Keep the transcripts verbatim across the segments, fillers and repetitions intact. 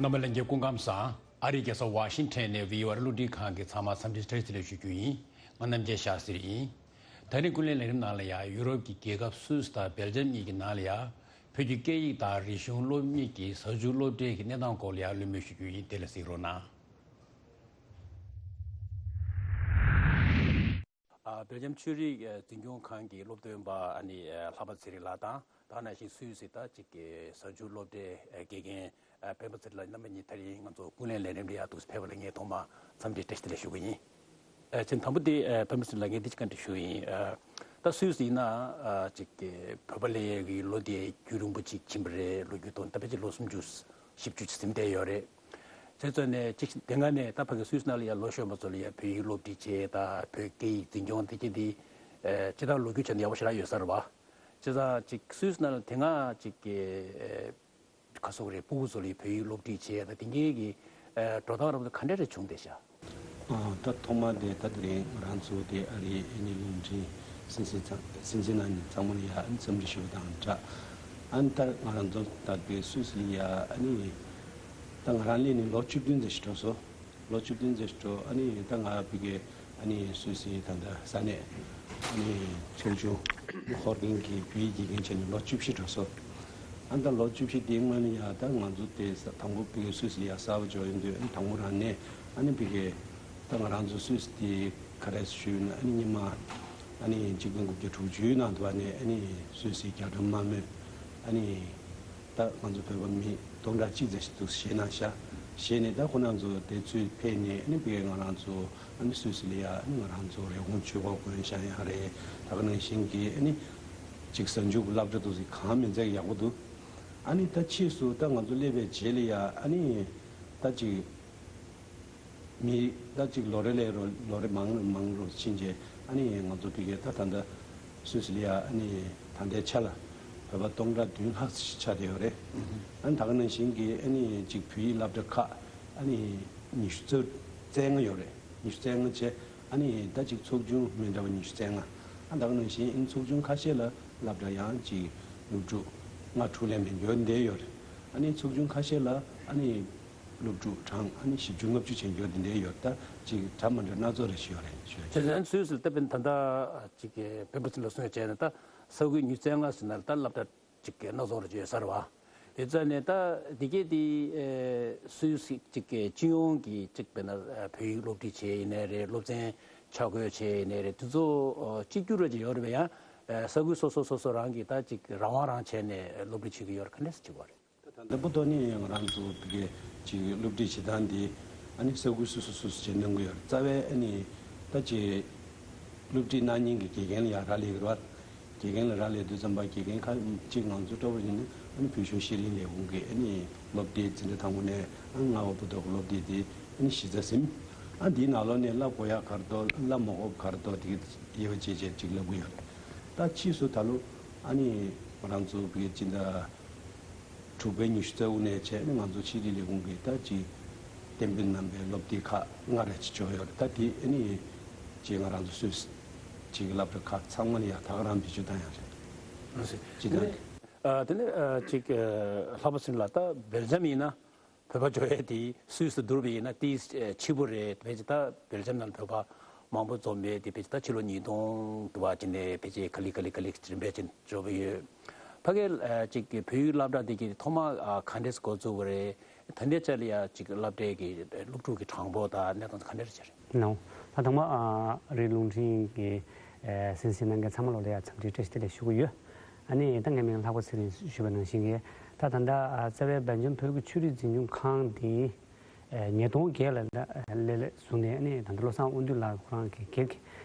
རྣམ་པ་ལྷན་རྒྱས་སྐུ་ཁམས་བཟང་། ཨ་རིའི་རྒྱལ་ས་ཝ་ཤིང་ཊོན་ནས་བྷི་ཨོ་ཨེ་རླུང་འཕྲིན་ཁང་གི་ཚང་མར་འཚམས་འདྲི་བཀྲ་ཤིས་བདེ་ལེགས་ཞུ་རྒྱུ་ཡིན། ང་རྣམ་རྒྱལ་ཤཱ་སྟྲི་ཡིན། ད་རིང་ཀུན་གླེང་ལས་རིམ་ནང་ལ་ཡང་ཡུ་རོབ་ཀྱི་རྒྱལ་ཁབ་སུད་སི་དང་སྦེལ་ཇམ་གཉིས་ཀྱི་ནང་ལ་ཡང་བོད་ཀྱི་སྐད་ཡིག་དང་རིག་གཞུང་སློབ་གཉེར་གྱི་ཟ་འཇུག་སློབ་གྲྭའི་གི་གནས་སྟངས་སྐོར་ལ་ཡང་བློ་མོས་ཞུ་རྒྱུ་ཡིན། དེ་ལ་གཟིགས་རོགས་གནང་། ཨ། སྦེལ་ཇམ་ཆོས་རིག་ཨ་འཛིན་སྐྱོང་ཁང་གི་སློབ་སྟོན་པ་ཨ་ནི་ཨ་ལྷག་པ་ཚེ་རིང་ལགས་དང་། ད་ག་ནང་བཞིན་སུད་སི་ད་ཅིག་གི་ཟ་འཇུག་སློབ་གྲྭའི་ཨ་དགེ་རྒན་ཨ་སྤེན་པ་ཚེ་རིང་ལགས་རྣམ་པ་གཉིས་ད་རིང་ང་ཚོ་ཀུན་གླེང་ལས་རིམ་ལ་ཡར་འདུག་སེ་ཕེབས་པ་ལ་ངས་ཐོག་མར་འཚམས་འདྲི་བཀྲ་ཤིས་བདེ་ལེགས་ཞུ་གི་ཡིན། ཨ། ཆེན་དང་པོ་དེ་ཨ་སྤེན་པ་ཚེ་རིང་ལགས་ངས་འདི་ཅིག་བཀའ་འདྲི་ཞུ་གི་ཡིན། ཨ། ད་སུད་སི་ཡིན་ན་ཨ་ཅིག་གི་བོད་པ་ལས་ཀྱི་ལོ་དེ་རྒྱུན་རིང་པོ་ཅིག་ཕྱིན་པ་རེད། ལོ་རྒྱུས་ཐོག་ད་ཕལ་ཆེར་ལོ་སུམ་ཅུ་བཞི་བཅུ་ཅིག་ཟིན་བསྡད་ཡོད་རེད། བྱས་ཙང་ནས་ཅིག་དེ་སྔ་ནས་ད་ཕ་གི་སུད་སི་ནང་ལ་ཡ་ལོ་གཞོན་པ་ཚོ་ལ་ཡ་བོད་ཡིག་སློབ་ཁྲིད་བྱས་དང་བོད་སྐད་ཡིག་འཛིན་སྐྱོང་དེ་གྱད་དེ་ཨེ་སྤྱིར་བཏང་ལོ་རྒྱུས་ཆ་ནས་ཡག་པོ་ཞེ་དྲག་ཡོད་ས་རེད་བ། བྱས་ཙང་ཅིག་སུད་སི་ནང་ལ་དེ་སྔ་ཅིག་གི་ཨེ་ག་སོག་རེད། སྤུ་གུ་ཚོ་ལ་ཡ་བོད་ཡིག་སློབ་ཁྲིད་བྱས་དང་དེ་གྱད་ཀྱི་ཨེ་འགྲོ་སྟངས་རབ་ཏུ་ག་འདྲ་རེ་བྱུང་བསྡད་ཤག་ཨ། ད་ཐོག་མ་དེ་ད་དེ་རིང་ང་རང་ཚོ་དེ་ཨ་རིའི་ཨ་ནི་རླུང་འཕྲིན་སེམས་སེམས་ཚང་སེམས་སེམས་ནང་ནས་ཚང་མ་ལ་ཡ་ཨ་ནི་འཚམས་འདྲི་ཞུ་བ་དང་སྦྲགས། ཨ་ནི་ད་ང་རང་ཚོ་ད་གི་སུད་སི་ལ་ཡ་ཨ་ནི་ད་ང་རང་སླེབས་ནས་ལོ་བཅུ་བདུན་ཙམ་ཞིག་འགྲོ་སོང་། ལོ་བཅུ་བདུན་ཙམ་ཞིག་འགྲོ། ཨ་ནི་ད་ང་བི་གའི་ཨ་ནི་སུད་སི་ད་ལྟ་ས་གནས་ཨ་ནི་ཚོགས་ཆུང་ཧོར་གིང་གི་བོད་ཡིག་དགེ་རྒན་བྱས་ནས་ལོ་བཅུ་བཞི་འགྲོ་སོང་། ཨ་ནི་ད་ལོ་བཅུ་བཞི་དེའི་སྔོན་ལ་ཡ་ད་ང་ཚོ་དེ་ས་དང་པོ་བི་གའི་སུད་སི་ལ་ཡ་གསར་པ་འབྱོར་ཡོང་དུས་ཨ་ནི་དང་པོ་རང་ནས་ཨ་ནི་བི་གའི་ད་ང་རང་ཚོ་སུད་སི་དེ་ག་རེ་ཞུས་ན་ཨ་ནི་སྔོན་མ་ཨ་ནི་ཆིག་སྟོང་དགུ་བརྒྱ་དྲུག་ཅུ་ནང་དུ་བ་ནས་ཨ་ནི་སུད་སི་རྒྱ་གྲམ་དམག་མིས་ཨ་ནི་ད་ང་ཚོ་བོད་པ་མི་སྟོང་ཕྲག་གཅིག་ཙམ་ཞིག་འདུག་བཞེས་གནང་ཤག་བཞེས་ནས་ད་ཁོ་རང་ཚོ་དེ་ཚུར་ཕེབས་ནས་ཨ་ནི་བི་གའི་ང་རང་ཚོ་ཨ་ནི་སུད་སི་ལ་ཡ་ཨ་ནི་ང་རང་ཚོ་རེབ་གོང་ཆོས་འཁོར་དགོན་ཤང་ཡང་རེད། ད་ག་ནང་བཞིན་གྱི་ཨ་ནི་ཅིག་གཟའ་མཇུག་གི་སློབ་གྲྭ་འདུག་སེ་གང་མིན་ཚད་ཡག་པོ་འདུག་ཨ་ནི་ད་ཕྱིས་སུ་ད་ང་ཚོ་སླེབས་པའི་རྗེས་ལ་ཡ་ཨ་ནི་ད་ཅིག་མི་ད་ཅིག་ལོ་རེ་ལས་རོ་ལོ་རེ་མང་རུ་མང་རུ་ཕྱིན་རྗེས་ཨ་ནི་ང་ཚོ་བི་གའི་ད་ད་ལྟ་སུད་སི་ལ་ཡ་ཨ་ནི་ད་ལྟའི་ཆ་ལ་བོད་པ་སྟོང་ཕྲག་བདུན་ལྷག་ཅིག་ཆགས་བསྡད་ཡོད་རེད། ཨ་ནི་ད་ག་ནང་བཞིན་གྱི་ཨ་ནི་ཅིག་བོད་ཡིག་སློབ་གྲྭ་ཁག་ཨ་ནི་ཉི་ཤུ་རྩ་རྩ་ལྔ་ཡོད་རེད། ཉི་ཤུ་རྩ་ལྔ་བྱས་ཨ་ནི་ད་ཅིག་ཚོགས་ཆུང་མི་འདྲ་བ་ཉི་ཤུ་རྩ་ལྔ། ཨ་ད་ག་ནང་བཞིན་ཨ་ནི་ཚོགས་ཆུང་ཁ་ཤས་ལ་སློབ་གྲྭ་ཡང་ཅིག་སློབ་ཕྲུག་ལྔ་དྲུག་ལས་མེད་འབྱོར་བསྡད་ཡོད་རེད། ཨ་ནི་ཚོགས་ཆུང་ཁ་ཤས་ལ་ཨ་ནི་སློབ་ཕྲུག་གྲངས་ཨ་ནི་བཞི་བཅུ་ལྔ་བཅུ་ཅན་འབྱོར་བསྡད་ཡོད། ད་ཅིག་འདྲ་མི་འདྲ་སྣ་ཚོགས་རེ་ཞིག་ཡོད་རེད་ཞུ། བྱས་ཙང་སུད་སི་ལ་ད་དཔེར་ན་ད་ལྟ་ཅིག་སྤེན་པ་ཚེ་རིང་ལགས་གསུངས་བྱས་ན་ད་ས་ཁུལ་ཉི་ཤུ་རྩ་ལྔ་ཟེར་ན་ད་སློབ་གྲྭ་ཅིག་གི་སྣ་ཚོགས་རེ་ཅིག་ཡོད་ས་རེད་བ། དེ་ཙང་ནས་ད་འདི་གས་དེ་ཨེ་སུད་སི་ཅིག་གི་སྤྱི་ཡོངས་ཀྱི་ཅིག་དཔེར་ན་ཨེ་བོད་ཡིག་སློབ་ཁྲིད་བྱས་ཡིན་ནའི་རེད། སློབ་ཚན་ཆ་བགོས་བྱས་ཡིན་ནའི་རེད། དེ་ཚོ་ཨོ་གཅིག་གྱུར་རེ་ཅིག་ཡོད་རེད་པས། ཡང་ཨེ་ས་ཁུལ་སོ་སོ་སོ་སོ་རང་གིས་ད་ཅིག་རང་དབང་རང་བྱས་ནས་སློབ་ཁྲིད་བྱེད་ཀྱི་ཡོད་རེད། ག་འདྲས་སེ་བྱེད་དགོས་རེད། ད་ལྟ་བུ་ཐོག་ནས་ང་རང་ཚོ་བི་གའི་ཅིག་སློབ་ཁྲིད་བྱེད་སྟངས་འདི་ཨ་ནི་ས་ཁུལ་སོ་སོ་སོ་སོ་བྱེད་གནང་གི་ཡོད་རེད། རྩ་བའི་ཨ་ནི་ད་ཅིག་སློབ་ཁྲིད་གནང་མཁན་གྱི་དགེ་རྒན་ལ་ཡང་རག་ལས་ཀྱི་རེད་བ། དགེ་རྒན་ལ་རག་ལས་དུས་ཙམ་པ་དགེ་རྒན་ཁ་ཅིག་ང་ཚོ་སྤྲོ་པོ་ཡིན་ན་ཨ་ནི་བོད་གཞུང་ཤེས་རིག་ལས་ཁུངས་ཀྱི་ཨ་ནི་སློབ་དེབ་འཛིན་གྲྭ་དང་པོ་ནས་ཨ་ནི་ལྔ་པ་བར་དུ་གི་སློབ་དེབ་དེ་ཨ་ནི་གཞི་རྩ་ཟིན། ཨ་འདིའི་ནང་ལོགས་ནས་བསླབ་དགོས་ཡག་ག་རེ་འདུག་བསླབ་མ་དགོས་པ་ག་རེ་འདུག་དེ་དབྱེ་བ་འབྱེད་བྱས་ཅིག་བསླབ་ཀྱི་ཡོད་རེད། ད་ཕྱིས་སུ་ད་ལོ་ཨ་ནི་ང་རང་ཚོ་བི་གའི་སྤྱི་ཟླ་དྲུག་པའི་ཉི་ཤུ་རྩ་དགུ་ནས་བྱས་ནས་ང་ཚོ་ཤེས་རིག་ལས་ཁུངས་ཀྱིས་ད་ཅིག་གཏན་འབེབས་གནང་པའི་སློབ་དེབ་ཁག་ལྔ་རེ་ཅིག་འབྱོར་ཡོད་རེད། ད་དེ་ཨ་ནི་ཅིག་ང་རང་ཚོ་སུད་སི་ཅིག་སློབ་གྲྭ་ཁག་ཚང་མ་ལ་ཡང་ད་ག་རང་བེད་སྤྱོད་བཏང་ཡག་རེད། ལགས་སོ། ཅི་ལྟར། ཨ་དེ་ནས་ཨ་ཅིག་ཨ་ལྷག་པ་ཚེ་རིང་ལགས། ད་སྦེལ་ཇམ་ཡིན་ན་བོད་པ་འབྱོར་ཡས་དེ་སུད་སི་དུ་བསྡུར་བ་ཡིན་ན་དེ་ཨ་ཕྱི་པོ་རེད། ཕལ་ཆེར་ད་སྦེལ་ཇམ་ནང་ལ་བོད་པ་མང་པོ་འཛོམས་ཡོད་དེ། ཕལ་ཆེར་ད་ཕྱི་ལོ་ཉིས་སྟོང་དུ་བ་ཅིག་ནས་ཕལ་ཆེར་ག་ལེ་ག་ལེ་ག་ལེ་རིམ་པས་ཅིག་འབྱོར་བ་ཡོད། ཕ་གིའི་ཨ་ཅིག་གི་བོད་ཡིག་སློབ་གྲྭ་དེ་གི་ཐོག་མ་ཨ་ག་འདྲས་འགོ་བཙུགས་པ་རེད། ད་ལྟའི་ཆ་ལ་ཡ་ཅིག་སློབ་གྲྭའི་གི་སློབ་ཕྲུག་གི་གྲངས་འབོར་དང་གནས་སྟངས་ག་འདྲས་ཆགས་རེད། ནའོ། ད་དང་པོ་ཨ་རི་རླུང་འཕྲིན་གྱི་ཨ་གསན་གཟིགས་གནང་མཁན་ཚང་མ་ལོ་ལ་ཡ་འཚམས་འདྲི་བཀྲ་ཤིས་བདེ་ལེགས་ཞུ་གི་ཡོད། ཨ་ནི་ད་ངའི་མིང་ལྷག་པ་ཚེ་རིང་ཞུས་པ་ནང་བཞིན་གྱི་ད་ད་ལྟ་ཨ་རྩ་བའི་སྦེལ་ཇམ་བོད་ཀྱི་ཆོས་རིག་འཛིན་སྐྱོང་ཁང་འདི་ཨ་ཉིས་སྟོང་བརྒྱད་ལ་ལ་ལས་ལས་བཟུང་ནས་ཨ་ནི་ད་ལྟ་བློ་བཟང་དབང་འདུས་ལགས་ཁོ་རང་གི་སྒེར་གྱི་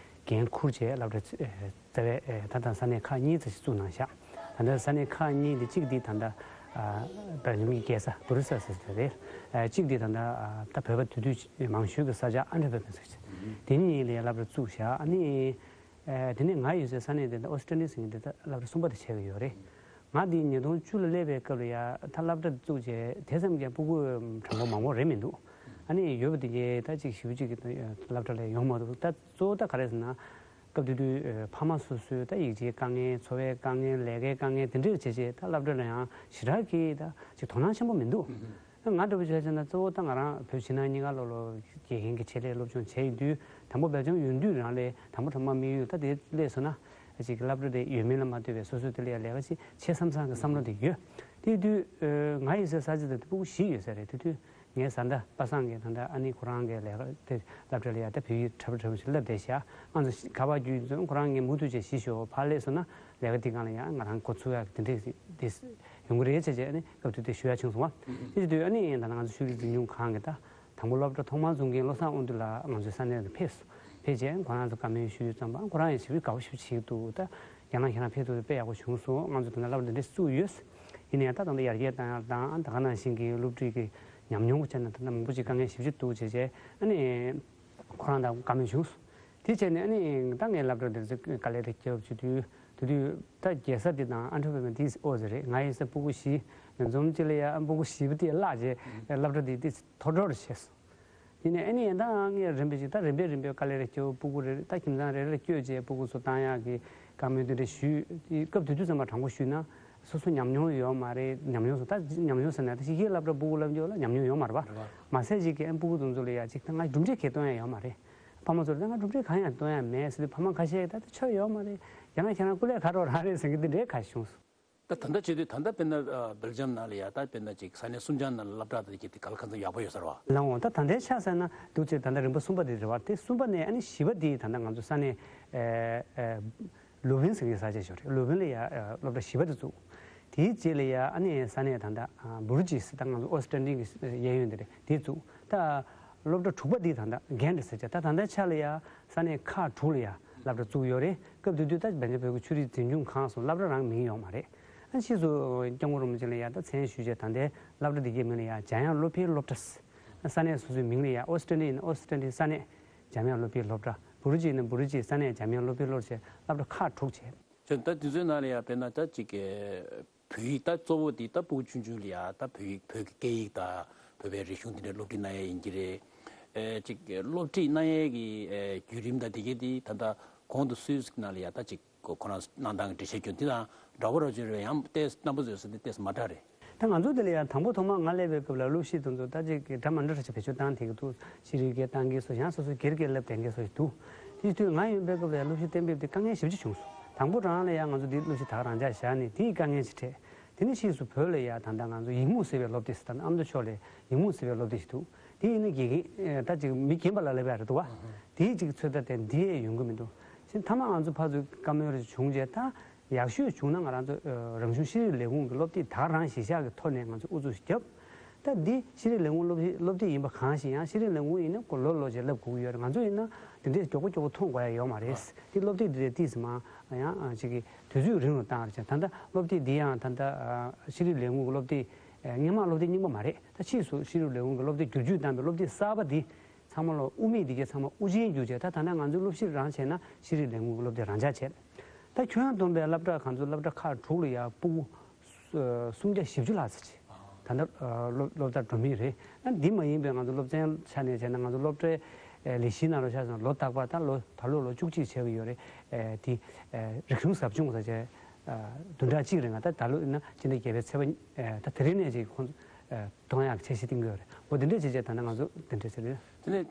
འགན་འཁུར་བྱས་སློབ་གྲྭ་ཚ་རྩ་བའི་ཨེ་ད་ལྟ་ས་གནས་ཁག་གཉིས་ཙམ་ཞིག་བཙུགས་གནང་ཤག་ད་ལྟ་ས་གནས་ཁག་གཉིས་འདི་གཅིག་འདི་ད་ལྟ་ཨ་སྦེལ་ཇམ་གྱི་རྒྱལ་ས་བྷུ་རུ་སེལ་ཟེར་དེ་རེད། ཨ་གཅིག་འདི་ད་ལྟ་ཨ་ད་བོད་པ་དེ་དུས་མང་ཤོས་ཀྱི་ས་ཆ་ཨན་ཊི་ཝེར་པེན་ཟེར་ཅིག་དེ་གཉིས་ལ་སློབ་གྲྭ་བཙུགས་ཤག་ཨ་ནི་ཨེ་དེ་ནས་ང་ཡོད་སའི་ས་གནས་དེ་ད་ཨོ་སི་ཀྲ་ལི་ཡ་ཟེར་མཁན་དེ་ད་སློབ་གྲྭ་གསུམ་པ་དེ་ཆགས་ཀྱི་ཡོད་རེད། ང་འདི་ཉིས་སྟོང་བཅུ་ལ་སླེབས་པའི་སྐབས་ལ་ཡ་ད་སློབ་གྲྭ་བཙུགས་རྗེས་དེ་ཙམ་གྱི་སྤུ་གུ་གྲངས་འབོར་མང་པོ་རེད་མི་འདུག་ཨ་ནི་ཡོད་པ་དེ་གས་ད་ཅིག་ཞེ་པོ་ཅིག་གི་སློབ་གྲྭ་ལ་ཡོང་མ་ཐུབ། ད་གཙོ་བོ་ད་ག་རེ་ཟེར་ན། སྐབས་དེ་དུས་ཨ་ཕ་མ་སོ་སོའི་ད་ཡིག་ཆའི་དཀའ་ངལ། འཚོ་བའི་དཀའ་ངལ། ལས་ཀའི་དཀའ་ངལ་དེ་འདྲ་བྱས་བྱས་ད་སློབ་གྲྭ་ལ་ཡང་ཞེ་དྲག་གི་ད་ཅིག་དོ་སྣང་ཆེན་པོ་མི་འདུག་ང་འདྲ་པོ་བྱས་ན་གཙོ་བོ་ད་ང་རང་བོད་ཕྱི་ནང་གཉིས་ཀ་ལོ་ལོ་དགེ་རྒན་གྱི་ཆེད་ལས་སློབ་སྦྱོང་བྱས་ཡོད་དུས། དང་པོ་སྦེལ་ཇམ་ཡོང་དུས་རང་ལས་དང་པོ་ཐོག་མ་དམིགས་ཡུལ་ད་དེ་སླེབས་སོང་ན་ཅིག་སློབ་གྲྭ་དེ་ཡོད་མེད་ལ་མ་ལྟོས་པའི་སོ་སོ་དེ་ལ་ཡང་ལས་ཀ་ཅིག་བྱེད་བསམ་བསམ་གྱི་བསམ་བློ་དེ་ཡོད། དེ་དུས་ང་ཡི་སའི་ས་ཆ་དེ་སྤུ་གུ་བཞི་ཡོད་ས་རེད། དེ་དུས་ངའི་བཟའ་ཟླ་པ་སངས་ཀྱིས་ད་ལྟ་ཨ་ནི་ཁོ་རང་གི་ལས་ཀ་དེ་སློབ་གྲྭ་ལ་ཡང་ད་བོད་ཡིག་འདྲ་པོ་འདྲ་པོ་ཞིག་བསླབ་བསྡད་ཤག་ང་ཚོ་ག་པར་རྒྱུགས་ཚོད་ཁོ་རང་ངས་མུ་མཐུད་བྱས་གཞི་ཞུ་བ་ཕར་སླེབས་སོང་ན་ལས་ཀ་དེ་སྒང་ལ་ཡང་ང་རང་འགོ་ཚུགས་ཡག་དེ་འདྲས་དེ་ཡོང་གི་རེད་བྱས་བྱས། ཨ་ནི་སྐབས་དེ་དུས་ཞུ་ཡག་བྱུང་སོང་བ། དེ་དུས་ཨ་ནི་ད་ལྟ་ང་ཚོ་ཤེས་རིག་འཛིན་སྐྱོང་ཁང་གི་ད་དང་པོ་སློབ་གྲྭ་ཐོག་མར་འཛུགས་མཁན་བློ་བཟང་དབང་འདུས་ལགས་ང་ཚོའི་ས་གནས་ལ་ཕེབས་སོང་། ཕེབས་རྗེས་ཁོ་རང་ཚོ་བཀའ་མོལ་ཞུས་ཙམ་པ་ཁོ་རང་ཡང་ཞེ་པོ་དགའ་པོ་ཞེ་པོ་བྱེད་ཀྱི་འདུག་ད་རྒན་ལགས་ཁྱེད་རང་ཕེབས་ཐུབ་དཔེ་ཡག་པོ་བྱུང་སོང་། ང་ཚོ་ད་ལྟ་སློབ་གྲྭ་འདི་འདྲ་བཙུགས་ཡོད། ཡིན་ནའི་ད་ད་ལྟ་ཡར་རྒྱས་གཏང་ཡག་དང་ད་ག་ནང་བཞིན་གྱི་སློབ་ཁྲིད་ཀྱི་ཉམས་མྱོང་གི་ཆ་ནས་ད་ལྟ་མང་པོ་ཅིག་དཀའ་ངལ་ཞེ་པོ་ཅིག་འདུག་བྱས་བྱས་ཨ་ནི་ཁོ་རང་དང་བཀའ་མོལ་བྱུང་སོང་། དེ་བྱས་ནས་ཨ་ནི་ད་ངའི་སློབ་གྲྭ་འདིར་དཀའ་ལས་རེ་བརྒྱབ་བྱེད་དུས་དེ་དུས་ད་རྒྱལ་ས་འདི་དང་ཨན་ཊི་ཝེ་པན་འདི་ཨོ་ཙི་རེད། ང་ཡི་ས་སྤུ་གུ་བཞི་ནས་འཛོམས་ཅིག་ལ་ཡ་ཨ་སྤུ་གུ་བཞི་པོ་དེ་བརླག་རྗེས་སློབ་གྲྭ་འདི་འདི་ཐོར་ཐོར་བྱས་སོང་། ཡིན་ནའི་ཨ་ནི་ཡན་ད་ངས་རིམ་པས་ཅིག་ད་རིམ་པས་རིམ་པས་དཀའ་ལས་རེ་བརྒྱབ། སྤུ་གུ་རེ་རེ་ད་ཁྱིམ་ཚང་རེ་རེ་བསྐྱོད་བྱས་སྤུ་གུ་ཚོ་བཏང་ཡག་གི་བཀའ་མོལ་དེ་འདྲ་ཞུས། དེ་སྐབས་དེ་དུས་ཙམ་པ་དྲང་པོ་ཞུས་ན་སོ་སོ་ཉམས་མྱོང་ཡོད་མ་རེད། ཉམས་མྱོང་སོ་ད་ཉམས་མྱོང་ཟེར་ན་ད་ཕྱི་རྒྱལ་སློབ་གྲྭ་སྤུ་གུ་སློབ་སྦྱོང་ལ་ཉམས་མྱོང་ཡོད་མ་རེད་པ། རེད་པ། མ་ཟད་ཅིག་གི་ཨ་སྤུ་གུ་དེ་ཚོ་ལ་ཡ་ཅིག་ད་ང་གྲུབ་འབྲས་གང་ཡང་སྟོན་ཡ་ཡོད་མ་རེད། ཕ་མ་ཚོར་ད་ང་གྲུབ་འབྲས་གང་ཡང་སྟོན་ཡ་མེད་ཟེར་དུས་ཕ་མ་ཁ་ཤས་ད་ད་ཆོ་ཡོད་མ་རེད། ཡང་ན་ཁྱེད་རང་སྐུ་ལས་ཁག་པོ་རང་རེད་ཟེར་གི་འདི་འདྲའི་ཁ་བྱུང་སོང་། ད་ད་ལྟ་བྱེད་དུས་ད་ལྟ་དཔེར་ན་ཨ་སྦེལ་ཇམ་ནང་ལ་ཡ་ད་དཔེར་ན་ཅིག་ས་གནས་གསུམ་ཆ་ནང་ལ་སློབ་གྲྭ་དེ་གི་དེ་ག་ལ་ཁ་ཚ་ཡག་པོ་ཡོད་ས་རེད་བ། ལགས་འོང་། ད་ད་ལྟའི་ཆ་བཞག་ན་འདུག་ཅེས་ད་ལྟ་རིམ་པ་གསུམ་པ་དེ་རེད་བ། དེ་གསུམ་པ་ནས་ཨ་ནི་བཞི་པ་དེ་ད་ལྟ་ང་ཚོ་ས་གནས་ཨེ་ཨེ་ལུ་ཝིན་ཟེར་གི་ས་ཆ་ཞིག་རེད། ལུ་ཝིན་ལ་ཡ་ཨེ་སློབ་གྲྭ་བཞི་པ་དེ་བཙུགས། དེའི་རྗེས་ལ་ཡ་ཨ་ནི་ས་གནས་ད་ལྟ་ཨ་བུ་རུ་ཇི་ཟེར་ད་ང་ཚོ་ཨོ་སི་ཀྲན་ཌི་གི་གཡས་གཡོན་དེ་རེད། དེ་བཙུགས། ད་སློབ་གྲྭ་དྲུག་པ་འདི་ད་ལྟ་གྷན་ཌི་ཟེར་བྱས་ད་ད་ལྟའི་ཆ་ལ་ཡ་ས་གནས་ཁག་དྲུག་ལ་ཡ་སློབ་གྲྭ་བཙུགས་ཡོད་རེད། སྐབས་དེ་དུས་ད་སྦེལ་ཇམ་བོད་ཀྱི་ཆོས་རིག་འཛིན་སྐྱོང་ཁང་སོགས་སློབ་གྲྭ་རང་མིང་ཡོད་མ་རེད། ཨ་ཕྱིས་སུ་སྐྱབས་མགོན་རིན་པོ་ཆེ་ལ་ཡ་ད་མཚན་ཞུས་བྱས་ད་ལྟའི་སློབ་གྲྭ་འདི་གའི་མིང་ལ་ཡ་འཇམ་དབྱངས་སློབ་དཔོན་སློབ་གྲྭ་ཟེར། ས་གནས་སོ་སོའི་མིང་ལ་ཡ་ཨོ་སི་ཀྲན་ཌི་ཡིན་ན་ཨོ་སི་ཀྲན་ཌི་ས་གནས་འཇམ་དབྱངས་སློབ་དཔོན་སློབ་གྲྭ། བུ་རུ་ཇི་ཡིན་ན་བུ་རུ་ཇི་ས་གནས་འཇམ་དབྱངས་སློབ་དཔོན་སློབ་གྲྭ་ཟེར་སློབ་གྲྭ་ཁག་དྲུག་བྱས། བྱས་ད་དེ་ཚོའི་ནང་ལ་ཡ་དཔེར་ན་ད་ཅིག་གི་བོད་ཡིག་ད་གཙོ་བོ་དེ་ད་སྤུ་གུ་ཆུང་ཆུང་ལ་ཡ་ད་བོད་ཡིག་བོད་ཀྱི་སྐད་ཡིག་དང་བོད་པའི་རིག་གཞུང་དེ་འདྲའི་སློབ་ཁྲིད་གནང་ཡས་ཡིན་གྱི་རེད། ཨེ་ཅིག་སློབ་ཁྲིད་གནང་ཡས་ཀྱི་ཨེ་བརྒྱུད་རིམ་དང་དེ་གའི་དེ་ད་ལྟ་གོང་དུ་སུད་སི་ནང་ལ་ཡ་ད་ཅིག་ཁོ་ཁོ་རང་གནང་སྟངས་ཀྱི་འགྲེལ་བཤད་སྐྱོན་དེ་དང་འདྲ་པོ་ར་བརྗོད་རེད། ཡང་ཏོག་ཙམ་རྣམ་པ་ཚོས་ཟེར་དེ་ཏོག་ཙམ་མ་འདྲ་རེད། ད་ང་ཚོ་དེ་ལ་ཡང་དང་པོ་ཐོག་མར་ང་སླེབས་པའི་སྐབས་ལ་སློབ་གཞི་དེ་ཚོ་ད་ཅིག་གི་འདྲ་མི་འདྲ་རེ་བྱས་བེད་སྤྱོད་བཏང་བསྡད་ཀྱི་འདུག་ཤེས་རིག་སྐད་བཏང་མཁན་སོགས་ཡང་སོ་སོའི་སྒེར་སྐད་བསླབ་བསྡད་མཁན་སོགས་ཤིག་འདུག་དེ་དུས་ང་ཡོང་པའི་སྐབས་ལ་ཡང་སློབ་གཞི་གཏན་འབེབས་དེ་དཀའ་ངལ་ཞེ་པོ་ཅིག་བྱུང་སོང་། དང་པོ་རང་ལ་ཡང་ང་ཚོ་འདི་སློབ་གཞི་ད་ག་རང་འཇགས་བཞག་ནས་དེའི་དཀའ་ངལ་ཞིག་འཕྲད། དེ་ནས་ཕྱིས་སུ་བོད་ལ་ཡང་ད་ལྟ་ང་ཚོ་ཡིག་རྨོངས་སེལ་བའི་སློབ་དེབ་ཟེར་ད་ནི་ཨ་མདོ་ཕྱོགས་ལ་ཡིག་རྨོངས་སེལ་བའི་སློབ་དེབ་ཞིག་འདུག་དེ་ཡིན་ན་དགེ་རྒན་ད་ཅིག་མི་རྒན་པ་ལ་བསླབ་ཡ་རེད་འདུག་བ། དེའི་ཅིག་ཚོད་ལྟ་དེ་འདི་ཡས་ཡོང་གི་མི་འདུག་ཕྱིན་མཐའ་མ་ང་ཚོ་ཕར་ཚུར་བཀའ་མོལ་རེ་བྱུང་རྗེས་ད་ཡག་ཤོས་བྱུང་ན་ང་རང་ཚོ་ཨ་རང་གཞུང་ཤེས་རིག་ལས་ཁུངས་ཀྱི་སློབ་དེབ་ད་ག་རང་གཞི་བཞག་གི་ཐོག་ནས་ང་ཚོས་ཨུ་ཚུགས་ཤིག་བརྒྱབ། ད་འདི་ཤེས་རིག་ལས་ཁུངས་སློབ་དེབ་སློབ་དེབ་ཡིན་པ་གང་ཞིག་ཡང་ཤེས་རིག་ལས་ཁུངས་ཡིན་ན་ཁོ་ལོ་ལོ་བྱས་བསླབ་དགོས་ཀྱི་ཡོད་རེད། ང་ཚོ་ཡིན་ན་འདི་འདྲས་མགྱོགས་པོ་མགྱོགས་པོ་མཐོང་དགོས་ཡ་ཡོད་མ་རེད། འདི་སློབ་དེབ་འདི་འདྲས་ཏིས་མ་ཡང་ཅིག་གི་དུས་ཚོད་རིང་རུ་བཏང་རེད་བྱས། ད་ལྟ་སློབ་དེབ་འདི་ཡང་ད་ལྟ་ཤེས་རིག་ལས་ཁུངས་ཀྱི་སློབ་དེབ་སྔོན་མ་སློབ་དེབ་རྙིང་པ་མ་རེད། ད་ཕྱིས་སུ་ཤེས་རིག་ལས་ཁུངས་ཀྱི་སློབ་དེབ་བསྒྱུར་བཅོས་བཏང་བའི་སློབ་དེབ་གསར་པ་འདི་ཚང་མ་ལོ་དབུ་མེད་འདི་གས་ཚང་མ་དབུ་ཅན་བསྒྱུར་བྱས། ད་ད་ལྟ་ང་ཚོའི་སློབ་གཞི་རང་བྱས་ན་ཤེས་རིག་ལས་ཁུངས་ཀྱི་སློབ་དེབ་རང་འཇགས་བྱས། ད་ཁྱོན་ཡོངས་བསྡོམས་པའི་སློབ་གྲྭ་ཁང་ཚོ་སློབ་གྲྭ་ཁག་དྲུག་ལ་ཡང་སྤུ་གུ་སུམ་བརྒྱ་བཞི་བཅུ་ལྷག་ཙམ་ཅིག་ད་ལྟ་སློབ་སློབ་མཐར་འགྲོ་མུས་རེད། ཨ་འདི་མ་ཡིན་པའི་ང་ཚོ་སློབ་ཚན་ཆ་ནས་བྱས་ན་ང་ཚོ་སློབ་གྲྭའི་ལས་གཞིའི་ནང་ལ་ཆ་བཞག་ན་ལོ་རྟག་པར་ད་ལོ་ད་ལོ་ལོ་བཅུ་གཅིག་བྱས་པ་ཡོད་རེད། དེ་རིག་གཞུང་ཟབ་སྦྱོང་ཟེར་བྱས། བདུན་ཕྲག་གཅིག་རིང་ད་ད་ལོ་ཡིན་ན་སྤྱི་ཟླ་བརྒྱད་པའི་ཚེས་པ་ད་དེ་རིང་ནས་ཅིག་ཁོང་ཚོ་གཏོང་ཡག་འཆར་གཞི་བཏིང་གི་ཡོད་རེད། འོ་དེ་འདྲས་བྱས་བྱས་ད་ནང་ང་ཚོ་དེ་འདྲས་བྱས་རེད། དེ་ནས་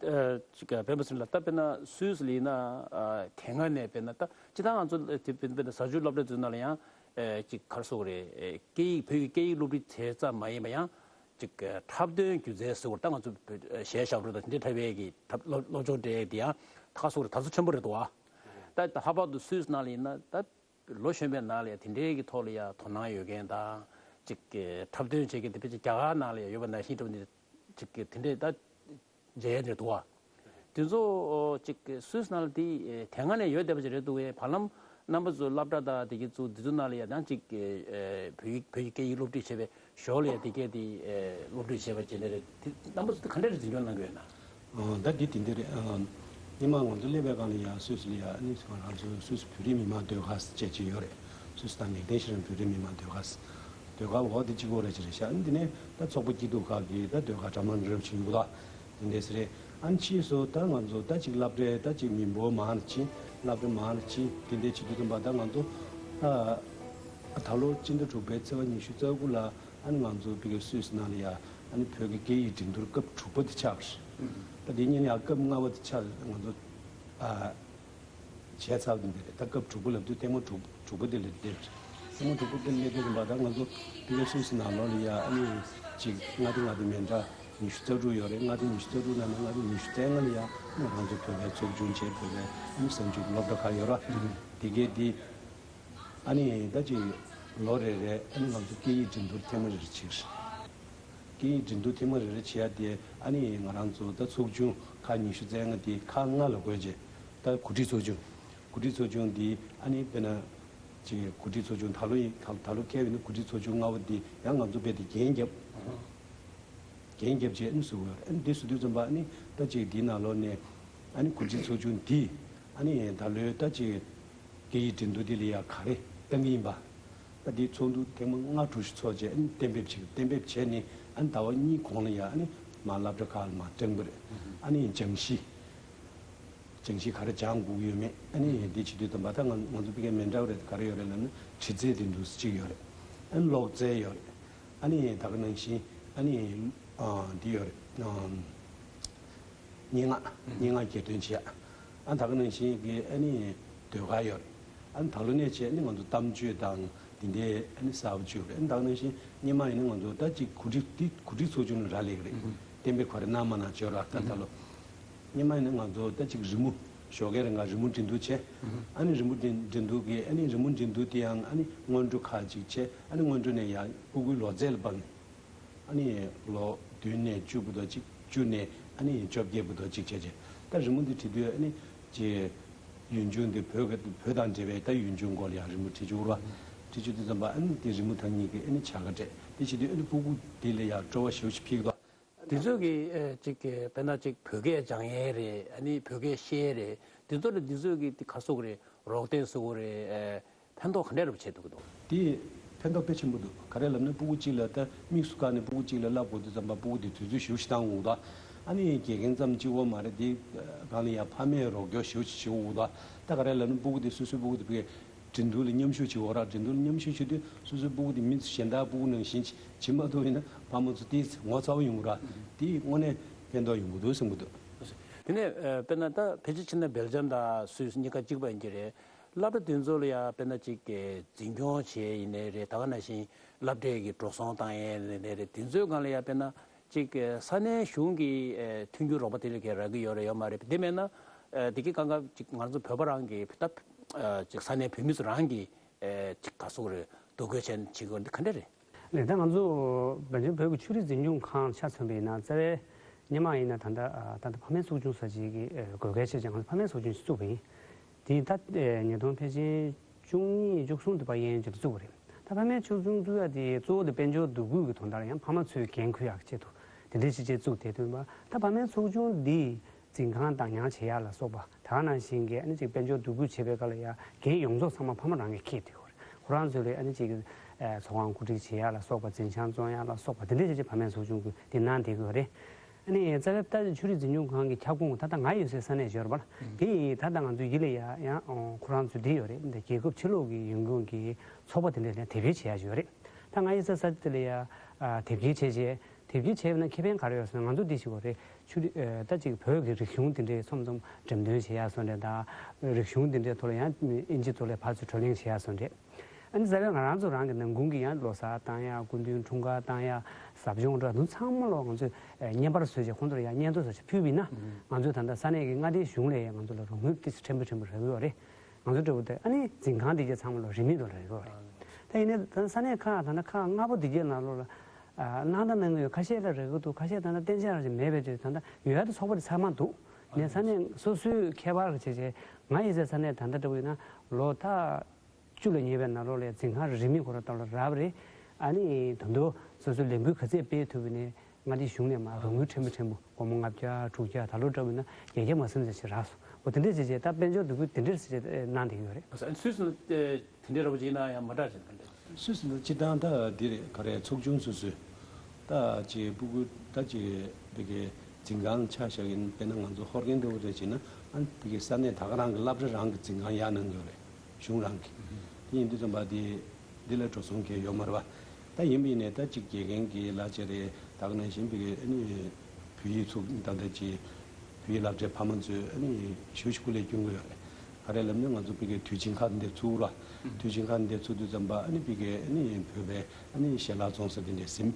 ཅིག་སྤེན་པ་ཚེ་རིང་ལགས་ད་དཔེར་ན་སུད་སི་ལ་ཡིན་ན་དེ་སྔ་ནས་དཔེར་ན་ད་སྤྱི་བཏང་ང་ཚོ་དེ་དཔེར་ན་ཟ་ཆུ་སློབ་གྲྭ་ཚོའི་ནང་ལ་ཡང་ཅིག་ག་རེ་ཟེར་དགོས་རེད། སྐད་ཡིག་བོད་ཀྱི་སྐད་ཡིག་སློབ་ཁྲིད་བྱས་ཙམ་མ་ཡིན་པ་ཡང་ཅིག་འཁྲབ་སྟོན་སྒྱུ་རྩལ་ཟེར་དགོས་རེད། ད་ང་ཚོ་གཞས་ཞབས་བྲོ་དང་དེ་འདྲས་འཁྲབ་ཡས་ཀྱི་འཁྲབ་སློབ་སློབ་སྦྱོང་སྤྲད་ཡས་དེ་ཡང་ད་ག་ཟེར་དགོས་རེད། དར་སོ་ཆེན་པོ་རེད་འདུག་བ། ད་ད་ལྷག་པར་དུ་སུད་སི་ནང་ལ་ཡིན་ན་ད། ལོ་གཞོན་པའི་ནང་ལ་ཡང་དེ་འདྲའི་གི་ཐོག་ལ་ཡང་དོ་སྣང་ཡོད་མཁན་དང་། ཅིག་གི་འཁྲབ་སྟོན་བྱེད་མཁན་དེ་ཕལ་ཆེར་རྒྱ་གར་ནང་ལ་ཡང་ཡོད་པ་ནང་བཞིན་འདྲ་བོ་ཅིག་གི་དེ་འདྲའི་ད་མཇལ་ཡ་འདྲ་འདུག་བ། དེ་ཚོ་ཅིག་གི་སུད་སི་ནང་ལ་དེ་དེ་སྔ་ནས་ཡོད་བསྡད་པ་ཅིག་རེད་འདུག་གས། བར་ལམ་རྣམ་པ་ཚོ་སློབ་གྲྭ་དང་དེ་གི་ཚོ་དེ་ཚོ་ནང་ལ་ཡང་ཡང་ཅིག་གི་བོད་ཡིག་བོད་ཡིག་སྐད་ཡིག་སློབ་ཁྲིད་བྱས་པའི་ཞོར་ལ་ཡང་དེ་གས་དེ་སློབ་ཁྲིད་བྱས་པ་ཅིག་རེད། དེ་རྣམ་པ་ཚོ་དེ་ག་འདྲ་རེ་འཛིན་སྐྱོང་གནང་གི་ཡོད་ན། ཨ་ད་འདི་དེ་འདྲ་རེད། ཨ་སྔོན་མ་ང་ཚོ་སླེབས་པའི་སྒང་ལ་ཡང་སུད་སི་ལ་ཡང་ཨ་ནི་ང་ཚོ་སུད་སི་བོད་རིགས་མི་མང་ཟློས་གར་ཅེས་ཅིག་ཡོད་རེད། སུད་སི་དང་ངེས་གཏན་གཞི་རིམ་བོད་རིགས་མི་མང་ཟློས་གར། ཟློས་གར་འོ་དེ་གཅིག་པོ་རེད་ཅེས་རེད་ཤག་ཨ་ནི་དེ་ནས་ད་ཚོགས་པ་སྐྱིད་སྡུག་ཁག་གིས་ད་ཟློས་གར་འདྲ་མིན་འདྲ་བོ་ཅིག་ཡོད་ད། དེ་འདྲས་རེད། ཨ་ནི་ཕྱིས་སུ་ད་ང་ཚོ་ད་ཅིག་སློབ་གྲྭའི་ད་ཅིག་མི་འབོར་མང་རུ་ཕྱིན། སློབ་གྲྭ་མང་རུ་ཕྱིན། དེ་འདྲས་བྱེད་དུས་ཙམ་པ་ད་ང་ཚོ་ད་ད་ལོ་སྤྱི་ཟླ་དྲུག་པའི་ཚེས་པ་ཉི་ཤུ་རྩ་དགུ་ལ་ཨ་ནི་ང་ཚོ་བི་གེ་སུད་སི་ནང་ལ་ཡ། ཨ་ནི་བོད་ཀྱི་སྐད་ཡིག་འགྲན་བསྡུར་སྐབས་དྲུག་པ་དེ་ཆགས་པ་རེད། ད་དེ་སྔོན་ཡང་སྐབས་ལྔ་པ་དེ་ཆགས་ང་ཚོ་ཨ་བྱས་ཚར་བ་དེ་འདྲ་རེད། ད་སྐབས་དྲུག་པ་ལབ་དུས་ཐེངས་མ་དྲུག་དྲུག་པ་དེ་ལ་སླེབས་རེད། ཐེངས་མ་དྲུག་པ་དེ་ལ་སླེབས་དུས་ཙམ་པ་ད་ང་ཚོ་དེ་གའི་སུད་སི་ནང་ལོགས་ལ་ཡ་ཨ་ནི་ཅིག་མངའ་སྡེ་མངའ་སྡེ་མི་འདྲ་ཉི་ཤུ་རྩ་དྲུག་ཡོད་རེད། མངའ་སྡེ་ཉི་ཤུ་རྩ་དྲུག་ནང་ནས་མངའ་སྡེ་ཉི་ཤུ་རྩ་ལྔ་ལ་ཡ་ཨ་ནི་ང་ཚོ་བོད་པའི་ཚོགས་ཆུང་བྱས། བོད་པའི་ཨ་ནི་གཟའ་མཇུག་སློབ་གྲྭ་ཁག་ཡོད་ར། དེ་གའི་དེ་ཨ་ནི་ད་ཅིག་ལོ་རེ་རེ་ཨ་ནི་ང་ཚོ་སྐད་ཡིག་འགྲན་བསྡུར་ཐེངས་མ་རེ་རེ་བྱེད་ཀྱི་རེད། སྐད་ཡིག་འགྲན་བསྡུར་ཐེངས་མ་རེ་རེ་བྱེད་ཡ་དེ་ཨ་ནི་ང་རང་ཚོ་ད་ཚོགས་ཆུང་ཁག་ཉི་ཤུ་རྩ་ལྔ་དེ་ཁག་ལྔ་ལ་བགོས་རྗེས། ད་གོ་སྒྲིག་ཚོགས་ཆུང་། གོ་སྒྲིག་ཚོགས་ཆུང་དེ་ཨ་ནི་དཔེར་ན་ཅིག་གོ་སྒྲིག་ཚོགས་ཆུང་ད་ལོ་ཡིན། ད་ད་ལོ་འཁེལ་བའི་ནི་གོ་སྒྲིག་ཚོགས་ཆུང་ལྔ་པ་དེ་ཡང་ང་ཚོ་རྦད་དེ་འགན་བརྒྱབ། འགན་བརྒྱབ་བྱས་ཨ་ནི་བཟོ་དགོས་ཡོད་རེད། ཨ་ནི་དེ་བཟོ་དུས་ཙམ་པ་ཨ་ནི་ད་ཅིག་དེའི་ནང་ལོགས་ནས་ཨ་ནི་གོ་སྒྲིག་ཚོགས་ཆུང་དེས་ཨ་ནི་ད་ལོའི་ད་ཅིག་སྐད་ཡིག་འགྲན་བསྡུར་དེ་ལ་ཡ་ག་རེ་གཏང་གི་ཡིན་པ། ད་དེ་ཚོགས་འདུ་ཐེངས་མ་ལྔ་དྲུག་ཞིག་ཚོགས་བྱས་ཨ་ནི་གཏན་འབེབས་བྱས། གཏན་འབེབས་བྱས་ནས་ཨ་ནི་ཟླ་བ་གཉིས་གོང་ལ་ཡ་ཨ་ནི་མར་སློབ་གྲྭ་ཁག་ལ་མར་བསྐྲངས་པ་རེད། ཨ་ནི་སྦྱང་གཞི། སྦྱང་གཞི་ག་རེ་སྦྱང་དགོས་ཀྱི་ཡོད་མེད་ཨ་ནི་འདི་བྱེད་དུས་ཙམ་པ་ད་ང་ང་ཚོ་ཕ་གིའི་མི་འདྲ་བ་རེད། ག་རེ་ཡོད་རེད་ལབ་ན་འབྲི་རྩལ་དེ་འདུག་སེ་གཅིག་ཡོད་རེད། ཨ་ནི་ཀློག་རྩལ་ཡོད་རེད། ཨ་ནི་ད་ག་ནང་བཞིན་ཨ་ནི་ཨ་འདི་ཡོད་རེད། ཨ་སྙན་ངག་སྙན་ངག་གྱེར་འདོན་བྱེད་ཡ། ཨ་ད་ག་ནང་བཞིན་གྱི་ཨ་ནི་ཟློས་གར་ཡོད་རེད། ཨ་ནི་ད་ལོ་ནས་བྱས་ཨ་ནི་ང་ཚོ་གཏམ་བརྗོད་དང་དེ་འདྲའི་ཨ་ནི་གསར་པ་བཅུག་རེད། ཨ་ནི་ད་ག་ནང་བཞིན་སྔོན་མ་ཡིན་ན་ང་ཚོ་ད་ཅིག་གོ་སྒྲིག་དེ་གོ་སྒྲིག་ཚོགས་ཆུང་ལ་རག་ལས་ཀྱི་རེད། གཏན་འབེབས་ག་རེ་གནང་མ་གནང་བརྗོད་རོགས། ད་ད་ལོ་སྔོན་མ་ཡིན་ན་ང་ཚོ་ད་ཅིག་རི་མོ་ཞོགས་ཀས་རེ་འགའ་རི་མོ་འགྲན་བསྡུར་བྱས། ཨ་ནི་རི་མོ་འགྲན་འགྲན་བསྡུར་གྱི་ཨ་ནི་རི་མོ་འགྲན་བསྡུར་དེ་ཡང་ཨ་ནི་སྔོན་འགྲོ་ཁག་ཅིག་བྱས། ཨ་ནི་སྔོན་འགྲོ་ནས་ཡང་སྤུ་གུའི་ལོ་ཚད་ལ་དཔགས་ནས། ཨ་ནི་ལོ་བདུན་ནས་བཅུ་བར་དུ་གཅིག་བཅུ་ནས་ཨ་ནི་བཅོ་བརྒྱད་བར་དུ་གཅིག་བྱས་བྱས། ད་རི་མོ་འདི་བྲིས་དུས་ཨ་ནི་ཅེ་ཡུལ་ལྗོངས་འདི་བོད་ཀྱི་བོད་དང་འབྲེལ་བའི་ད་ཡུལ་ལྗོངས་སྐོར་ལ་ཡང་རི་མོ་བྲིས་བཅུག་ར། བྲིས་བཅུག་དུས་ཙམ་པ་ཨ་ནི་དེ་རི་མོ་ཐང་གཉིས་ཀྱི་ཨ་ནི་བྱ་དགའ་སྤྲད། དེ་བྱེད་དུས་ཨ་ནི་སྤུ་གུ་དེ་ལ་ཡང་སྤྲོ་བ་ཞེ་པོ་ཅིག་འཕེལ་གི་འདུག་དེ་ཚོས་ཀྱི་ཨེ་ཅིག་གི་དཔེར་ན་ཅིག་བོད་སྐད་སྦྱང་ཡས་རེད། ཨ་ནི་བོད་སྐད་ཤེས་ཡས་རེད། དེ་ཚོ་ལ་དེ་ཚོས་ཀྱི་དེ་ག་སོགས་རེད། རོགས་དན་སོགས་རེད། ཨེ་ཕན་ཐོགས་ག་འདྲ་རེ་བྱེད་ཐུབ་ཀྱི་འདུག་དེ་ཕན་ཐོགས་དཔེ་ཆེན་པོ་འདུག་ག་རེ་ལབ་ན་སྤུ་གུ་གཅིག་ལ་ད་དམིགས་སུ་བཀར་ནས་སྤུ་གུ་གཅིག་ལ་བསླབ་དགོས་དུས་ཙམ་པ་སྤུ་གུ་དེ་དུས་ཚོད་ཞེ་པོ་ཞིག་བཏང་འོང་འདུག་ཨ་ནི་དགེ་རྒན་ཙམ་གཅིག་པོ་མ་རེད། དེ་སྒང་ལ་ཡང་ཕ་མས་རོགས་སྐྱོར་ཞེ་པོ་ཞིག་བྱེད་དགོས་འདུག་ད་ག་རེ་ལབ་ན་སྤུ་གུ་དེ་སོ་སོའི་སྤུ་གུ་དེ་ཕ་གིའི་འགྲན་བསྡུར་ལ་མཉམ་ཞུགས་བྱེད་དགོས་ར། འགྲན་བསྡུར་ལ་མཉམ་ཞུགས་བྱེད་དུས་སོ་སོའི་སྤུ་གུ་དེ་མི་གཞན་དག་སྤུ་གུ་ནང་བཞིན་བྱེད་མ་ཐུབ་ཡིན་ན་ཕ་མ་ཚོ་དེ་ངོ་ཚ་བོ་ཡོང་གི་ར། དེ་དངོས་གནས་ཕན་ཐོགས་ཡོང་གི་འདུག་བསམ་གི་འདུག་དེ་ནས་ཨ་དཔེར་ན་ད་ཕལ་ཆེར་ཕྱིན་ན་སྦེལ་ཇམ་དང་སུད་སི་གཉིས་ཀ་གཅིག་པ་ཡིན་གྱི་རེད། སློབ་གྲྭ་དེ་ཚོ་ལ་ཡང་དཔེར་ན་ཅིག་གི་འཛིན་སྐྱོང་བྱེད་ཡས་ཡིན་ནའི་རེད། ད་ག་ནང་བཞིན་སློབ་གྲྭའི་གི་འགྲོ་སོང་བཏང་ཡས་ཡིན་ནའི་རེད། དེ་ཚོའི་སྒང་ལ་ཡང་དཔེར་ན་ཅིག་གི་ས་གནས་གཞུང་གི་ཨེ་མཐུན་འགྱུར་རོགས་པ་དེ་ལ་གི་རག་གི་ཡོད་རེད་ཡོད་མ་རེད། དེ་མེད་ན་ཨེ་དེ་གི་སྒང་ག་ཅིག་ང་ཚོ་བོད་པ་རང་གི་ད་ཨེ་ཅིག་ས་གནས་བོད་མི་ཚོ་རང་གི་ཨེ་ཅིག་ག་སོགས་རེད། འདུ་འགོད་བྱས་བྱེད་དགོས་འདི་ག་འདྲ་རེད། ལས་ད་ང་ཚོ་བོད་ལྗོངས་བོད་ཀྱི་ཆོས་རིག་འཛིན་སྐྱོང་ཁང་ཆ་མཚོན་པ་ཡིན་ན་རྩ་བའི་སྔོན་མ་ཡིན་ན་ད་ལྟ་ད་ལྟ་ཕ་མའི་ཚོགས་ཆུང་ཟེར་ཅིག་གི་དགོས་གལ་ཆེ་ཆེ་ང་ཚོ་ཕ་མའི་ཚོགས་ཆུང་ཞིག་བཙུགས་པ་ཡིན། དེ་ད་ཉིས་སྟོང་ཕལ་ཆེར་བཅུ་གཉིས་བཅུ་གསུམ་དུ་པ་གཡས་གཡོན་ཅིག་ལ་བཙུགས་པ་རེད། ད་ཕ་མའི་ཚོགས་ཆུང་བཙུགས་ཡ་དེ་གཙོ་བོ་དེ་དཔལ་འབྱོར་འདུ་འགོད་ཀྱི་དོན་དག་ལ་ཡང་ཕ་མ་ཚོས་འགན་འཁུར་ཡག་ཆེད་དུ་དེ་འདྲའི་ཅིག་ཅིག་བཙུགས་དེ་དོན་པ་ད་ཕ་མའི་ཚོགས་ཆུང་འདི་འཛིན་ཁང་བདག་ཉར་བྱེད་ཡ་ལ་སོགས་པ་ད་ག་ནང་བཞིན་གྱི་ཨ་ནི་ཅིག་དཔལ་འབྱོར་འདུ་འགོད་བྱེད་པའི་སྐབས་ལ་ཡང་འགན་ཡོངས་རྫོགས་ཚང་མ་ཕ་མ་རང་གིས་འཁྱེར་བསྡད་ཡོད་རེད། ཁོ་རང་ཚོས་ལས་ཨ་ནི་ཅིག་ཨ་ཚོགས་ཁང་གོ་སྒྲིག་བྱེད་ཡ་ལ་སོགས་པ་འཛིན་བྱང་བཙོང་ཡ་ལ་སོགས་པ་དེ་འདྲ་བྱས་བྱས་ཕ་མའི་ཚོགས་ཆུང་གིས་དེ་གནང་བསྡད་ཀྱི་ཡོད་རེད། ཨ་ནི་རྩ་བའི་ལྟ་ཆོས་རིག་འཛིན་སྐྱོང་ཁང་གི་ཁྱབ་ཁོངས་ད་ལྟ་ང་ཡོད་སའི་ས་གནས་ཡོད་རེད་པ། དེ་ཡིན་ད་ལྟ་ང་ཚོའི་ཡིད་ལ་ཡ་ཡང་ཁོ་རང་ཚོས་འདི་ཡོད་རེད། འདི་རྒྱལ་ཁབ་ཕྱི་ལོགས་ཀྱི་ཡོང་ཁུངས་ཀྱི་ཚོགས་པ་དེ་འདྲ་ལ་དེབ་སྐྱེལ་བྱེད་ཡ་ཡོད་རེད། ད་ང་ཡོད་སའི་ས་ཆ་དེ་ལ་ཡ་དེབ་སྐྱེལ་བྱས་རྗེས། དེབ་སྐྱེལ་བྱས་པ་ན་ཁེ་ཕན་ག་རེ་ཡོད་ཟེར་ན་ང་ཚོ་འདི་ཞིག་གོ་རེད། ཆུ་རི་ཨ་ད་ཅིག་བོད་ཀྱི་རིག་གཞུང་དེ་འདྲའི་མཚམས་མཚམས་འགྲེམས་སྟོན་བྱེད་ཡ་སོགས་འདྲ་དང་། རིག་གཞུང་དེ་འདྲའི་ཐོག་ལ་ཡང་ཨིན་ཇི་ཐོག་ལ་ཕར་ཚུར་བགྲོ་གླེང་བྱེད་ཡ་སོགས་འདྲ། ཨ་ནི་རྩ་བའི་ང་རང་ཚོ་རང་གི་ནང་ཁུལ་གྱི་ཡང་ལོ་གསར་བཏང་ཡ། སྐུ་མདུན་འཁྲུངས་སྐར་བཏང་ཡ། ཟབ་སྦྱོང་འགྲོ་དུས་ཚང་མ་ལོ་ང་ཚོས་བརྙན་པར་བཟོས་བྱས་ཁོང་ཚོ་ལ་ཡང་བརྙན་ཐུང་བཟོས་བྱས་ཕུལ་བ་ཡིན་ན། ང་ཚོས་ད་ལྟ་ས་གནས་ཀྱི་མངའ་སྡེའི་གཞུང་ལ་ཡང་ང་ཚོ་ལ་རོགས་དངུལ་ཏོག་ཙམ་ཕྲན་བུ་ཕྲན་བུ་རག་གི་ཡོད་རེད། ང་ཚོ་འདྲ་བོ་དེ་ཨ་ནི་འཛིན་ཁང་དེ་གས་ཚང་མ་ལོ་རིན་མེད་དུ་རག་གི་ཡོད་རེད། ད་ཡིན་ནའི་ད་ས་གནས་ཁག་ད་ལྟ་ཁག་ལྔ་པོ་དེ་གས་ནང་ལོགས་ལ་ཨ་གནང་ད་གནང་གི་ཡོད། ཁ་ཤས་ལ་རག་གི་འདུག་ཁ་ཤས་ད་ལྟ་གཏན་འཇགས་རང་ཅིག་མེད་པའི་ཆེད་ད་ལྟ་ཡོད་ཡ་དེ་ཚོགས་པ་དེ་ཚང་མ་འདུག་ནས་ས་གནས་སོ་སོའི་ཁྱད་པར་གྱི་བྱས་བྱས་ང་ཡིན་སའི་ས་གནས་ད་ལྟ་འདྲ་བོ་ཡིན་ན་ལོ་ད་བཅུ་ལ་ཉེ་བའི་ནང་ལོགས་ལ་འཛིན་ཁང་རིན་མེད་ཁོ་རང་ལྟ་ལ་རག་པ་རེད། ཨ་ནི་ད་དུང་སོ་སོའི་ལས་འགུལ་ག་ཚད་སྤེལ་ཐུབ་པ་ནས་མངའ་སྡེའི་གཞུང་ནས་མར་རོགས་དངུལ་ཕྲན་བུ་ཕྲན་བུ་སྒོར་མོ་ལྔ་བརྒྱ་དྲུག་བརྒྱ་ད་ལོ་འདྲ་བོ་ཡིན་ན་བརྒྱད་བརྒྱ་མ་ཟིན་ཙམ་ཞིག་རག་སོང་། འོ་དེ་འདྲས་བྱས་བྱས་ད་དཔལ་འབྱོར་འདུ་འགོད་དེ་འདྲས་བྱས་བྱས་གནང་བསྡད་ཀྱི་ཡོད་རེད། ཨ་སུད་སི་ནང་དེ་འདྲས་ར་བ་ཅིག་ཡིན་ན་ཡང་མ་འདྲ་ཞིག་ག་འདྲས། སུད་སི་ནང་སྤྱིར་བཏང་ད་འདི་རེད། ག་རེ་ཚོགས་ཆུང་སོ་སོའི་ད་ཅིག་སྤུ་གུ་ད་ཅིག་དེ་གའི་འཛིན་ཁང་ཆ་བཞག་ཡིན་དཔེར་ན་ང་ཚོ་ཧོར་གན་འདྲ་བོ་རེད་བྱས་ན་ཨ་དེ་གའི་ས་གནས་ད་ག་རང་གི་སློབ་གྲྭ་རང་གི་འཛིན་ཁང་ཡར་གནང་གི་ཡོད་རེད། གཞུང་རང་གི། དེ་ཡིན་དུས་ཙམ་པ་དེ་འདི་ལ་འགྲོ་སོང་གང་ཡང་ཡོད་མ་རེད་པ། ད་ཡིན་པ་ཡིན་ནའི་ད་ཅིག་དགེ་རྒན་གྱི་ལག་ཆ་རེད། ད་ག་ནང་བཞིན་ཕ་གི་ཨ་ནི་བོད་ཡིག་ཚུགས་ད་ལྟ་ཅིག་བོད་ཡིག་སློབ་གྲྭའི་ཕ་མ་ཚོས་ཨ་ནི་ཞེ་པོ་ཅིག་སྐུ་ལས་སྐྱོན་གྱི་ཡོད་རེད། ག་རེ་ལབ་ན་ང་ཚོ་ཕ་གི་དུས་ཆེན་ཁག་འདི་ཚུགས་ར། དུས་ཆེན་ཁག་འདི་ཚུགས་དུས་ཙམ་པ་ཨ་ནི་ཕ་གི་ཨ་ནི་བོད་པའི་ཨ་ནི་ཞལ་ལག་བཙོང་ས་དེ་འདྲས་ཟིན།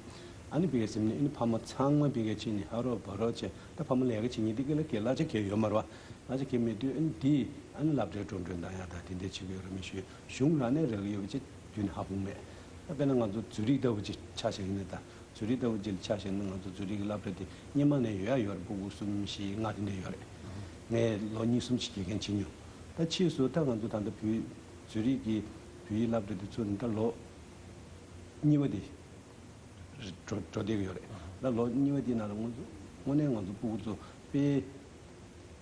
ཨ་ནི་ཕ་གི་ཟིན་ནས་ཨ་ནི་ཕ་མ་ཚང་མ་ཕ་གི་ཕྱིན་ནས་ཧ་རོགས་བ་རོགས་བྱས། ད་ཕ་མ་ལས་ཀ་བྱེད་མཁན་དེ་ག་ལ་ག་གླ་ཆ་གང་ཡང་ཡོད་མ་རེད་བ། གླ་ཆ་གང་ཡང་མེད་དུས་ཨ་ནི་འདི་ཨ་ནི་སློབ་གྲྭའི་འགྲོ་གྲོན་བཏང་ཡག་དང་དེ་འདྲས་བྱེད་ཀྱི་ཡོད་རེད་མི་ཤེས། གཞུང་རང་ནས་རག་གི་ཡོད་པ་ཅིག་རྒྱུན་ནས་ཧ་གོ་མེད། ད་དཔེར་ན་ང་ཚོ་ཛུ་རིག་ལྟ་བུ་ཅིག་ཆ་བཞག་ཡིན་ན། ད་ཛུ་རིག་ལྟ་བུ་ཅིག་ལ་ཆ་བཞག་ན་ང་ཚོ་ཛུ་རིག་གི་སློབ་གྲྭ་དེ་སྔོན་མ་ནས་ཡོད་ཡ་ཡོད་རེད། སྤུ་གུ་གསུམ་བཞི་ལྔ་དེ་འདྲ་ཡོད་རེད། ངས་ལོ་གཉིས་གསུམ་ཅིག་དགེ་རྒན་བྱེད་མྱོང་། ད་ཕྱིས་སུ་ད་ང་ཚོ་ད་ལྟ་བོད་ཛུ་རིག་གི་བོད་ཡིག་སློབ་གྲྭ་དེ་ཚུགས་ནས་ད་ལོ་གཉིས་པ་དེ་འགྲོ་འགྲོ་བསྡད་ཀྱི་ཡོད་རེད། ད་ལོ་གཉིས་པ་དེའི་ནང་ལ་ང་ཚོ་དངོས་གནས་ང་ཚོ་སྤུ་གུ་ཚོ་དཔེ་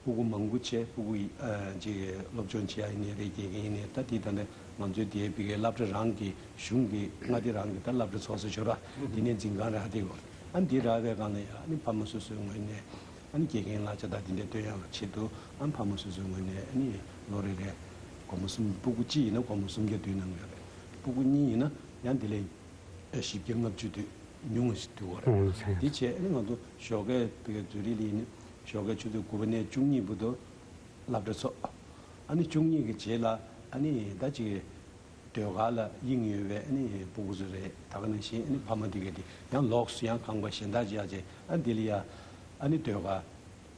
སྤུ་གུ་མང་པོ་བྱས། སྤུ་གུ་ཡི་ཨ་ཅིག་སློབ་སྦྱོང་བྱེད་ཡ་ཡིན་ནའི་རེད། དགེ་རྒན་ཡིན་ནའི། ད་དེ་ད་ལྟ་ང་ཚོའི་དེའི་ཕ་གིའི་སློབ་གྲྭ་རང་གི་གཞུང་གི་མངའ་སྡེ་རང་གི་ད་སློབ་གྲྭ་ཚོགས་ས་ཞོར་ར་དེ་ནས་འཛིན་ཁང་རག་བསྡད་ཡོད་རེད། ཨ་འདི་རག་པའི་སྒང་ལ་ཡ་ཨ་ནི་ཕ་མ་སོ་སོའི་ངོས་ནས་ཨ་ནི་དགེ་རྒན་གླ་ཆ་དང་དེ་འདྲ་སྟོན་ཡག་ཆེད་དུ་ཨ་ནི་ཕ་མ་སོ་སོའི་ངོས་ནས་ཨ་ནི་ལོ་རེ་རེ་སྒོར་མོ་གསུམ། སྤུ་གུ་གཅིག་ཡིན་ན་སྒོར་མོ་སུམ་བརྒྱ་བསྡུས་གནང་གི་ཡོད་རེད། སྤུ་གུ་གཉིས་ཡིན་ན་ཡང་དེ་ལས་བཞི་བརྒྱ་ལྔ་བཅུ་བསྡུས། ཉུང་ཞིག་བསྡུས་པ་རེད། ཨོ་ཟེར། དེ་བྱས་ཨ་ནི་ང་ཚོ་ཞོགས་ཀའི་ཕ་གི་ཛུ་རིག་ལ་ཡིན་ན་ཞོགས་ཀའི་ཆུ་ཚོད་དགུ་པ་ནས་བཅུ་གཉིས་བར་དུ་སློབ་གྲྭ་ཚོགས། ཨ་ནི་བཅུ་གཉིས་ཀྱི་རྗེས་ལ་ཨ་ནི་ད་ཅིག་ཟློས་གར་ལ་དབྱིངས་ཡོད་པའི་ཨ་ནི་སྤུ་གུ་ཚོ་རེད། ད་ག་ནང་བཞིན་ཨ་ནི་ཕ་མ་དེ་ག་དེ་ཡང་ལོགས་སུ་ཡང་ཁང་པ་གཞན་དག་ཅིག་ཡར་བྱས། ཨ་ནི་དེ་ལ་ཡ་ཨ་ནི་ཟློས་གར་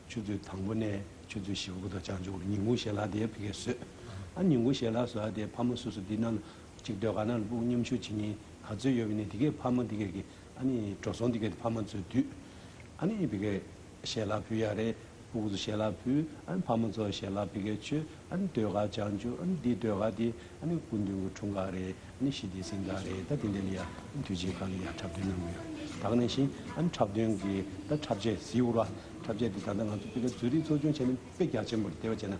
ཆུ་ཚོད་དང་པོ་ནས་ཆུ་ཚོད་བཞི་པ་བར་དུ་སྦྱང་བྱ་དགོས་རེད། ཉིན་གུང་ཞལ་ལག་དེ་ཕ་གིར་བཟོས། ཨ་ཉིན་གུང་ཞལ་ལག་བཟོ་ཡ་དེ་ཕ་མ་སོ་སོ་འདི་ནང་ལ་ཅིག་ཟློས་གར་ནང་ལ་སྤུ་གུ་མཉམ་ཞུགས་བྱེད་མཁན་ག་ཚོད་ཡོད་པ་ཡིན་ནའི་དེ་གའི་ཕ་མ་དེ་ག་གི་ཨ་ནི་འགྲོ་སོང་དེ་ག་དེ་ཕ་མ་ཚོས་བསྡུས། ཨ་ནི་ཕ་གིར་ཞལ་ལག་ཕུལ་ཡ་རེད། སྤུ་གུ་ཚོ་ཞལ་ལག་ཕུལ། ཨ་ནི་ཕ་མ་ཚོ་ཞལ་ལག་ཕ་གིར་མཆོད། ཨ་ནི་ཟློས་གར་སྦྱང་བྱ། ཨ་ནི་འདི་ཟློས་གར་འདི་ཨ་ནི་སྐུ་མདུན་གྱི་འཁྲུངས་སྐར་རེད། ཨ་ནི་ཞི་བདེའི་གཟེངས་རྟགས་རེད། ད་དེ་འདྲ་ལ་ཡ་དུས་ཆེན་ཁག་ལ་ཡ་འཁྲབ་སྟོན་གནང་གི་ཡོད། ད་ག་ནང་བཞིན་ཨ་ནི་འཁྲབ་སྟོན་གྱི་ད་འཁྲབ་ཆས་ཟེར་དགོས་རེད་བ། འཁྲབ་ཆས་འདི་ད་ལྟ་ང་ཚོ་ཕ་གིར་ཛུ་རིག་ཚོགས་ཆུང་བྱས་ན་དཔེ་རྒྱ་ཆེན་པོ་རེད། དེ་བ་བྱས་ན་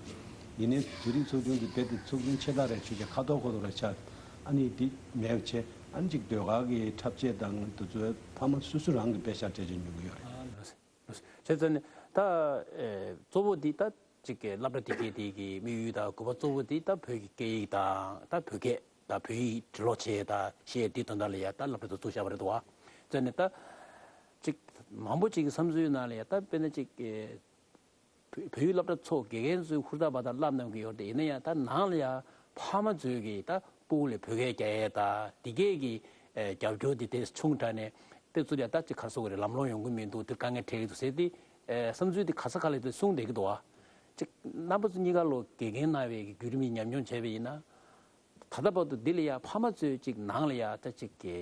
ཡིན་ནའི་ཛུ་རིག་ཚོགས་ཆུང་འདི་རྦད་དེ་ཚོགས་ཆུང་ཆེ་ཐག་རེད། ཆུ་ཚོད་ཁ་ཐོར་ཁ་ཐོར་རེད་ཆགས། ཨ་ནི་འདི་མེད་པ་བྱས། ཨ་ནི་ཅིག་ཟློས་གར་གྱི་འཁྲབ་ཆས་དང་དེ་ཚོ་ཕ་མ་སོ་སོ་རང་གིས་དཔེ་ཤག་སྤྲད་བྱས་ཉོ་གི་ཡོད་རེད། བྱས་ཙང་ནི་ད་ཨེ་གཙོ་བོ་འདི་ད་ཅིག་གི་སློབ་གྲྭ་དེ་གའི་དེ་གི་དམིགས་ཡུལ་དང་དགོས་པ་གཙོ་བོ་འདི་ད་བོད་ཀྱི་སྐད་ཡིག་དང་ད་བོད་སྐད་དང་བོད་ཡིག་འབྲི་ཀློག་བྱེད་དང་ཤེས་འདི་དོན་དག་ལ་ཡ་ད་སློབ་གྲྭ་དེ་བཙུགས་བཞག་པ་རེད་འདུག་བ། བྱས་ཙང་ནི་ད་ཅིག་མང་པོ་ཅིག་གི་བསམ་ཚུལ་ནང་ལ་ཡ་ད་དཔེར་ན་ཅིག་གི་བོད་བོད་ཡིག་སློབ་གྲྭ་ཚོ་དགེ་རྒན་ཚོས་ཧུར་ཐག་འབད་ཐག་བསླབ་གནང་གི་ཡོད་རེད། ཡིན་ན་ཡང་ད་ནང་ལ་ཡ་ཕ་མ་ཚོས་ཀྱིས་ད་སྤུ་གུ་ལ་བོད་སྐད་རྒྱག་ཡས་ད་འདི་གས་ཀྱི་ཨེ་རྒྱབ་སྐྱོར་འདི་དེ་ཆུང་དྲགས་ནས་དེ་ཚོ་ཡ་ད་ཅིག་ག་རེ་ཟེར་དགོས་རེད། ལམ་ལྷོང་ཡོང་གི་མི་འདུག་དེ་དཀའ་ངལ་འཕྲད་ཀྱི་འདུག་ཟེར་ཏེ་ཨེ་བསམ་ཚུལ་དེ་ག་ས་ག་ལ་དེ་གསུངས་བསྡད་ཀྱི་འདུག་བ། ཅིག་རྣམ་པ་ཚོ་གཉིས་ཀ་ལོ་དགེ་རྒན་གནང་བའི་བརྒྱུད་རིམ་ཉམས་མྱོང་བྱས་པ་ཡིན་ན། ད་ལྟ་བར་དུ་འདི་ལ་ཡ་ཕ་མ་ཚོས་ཅིག་ནང་ལ་ཡ་ད་ཅིག་གི་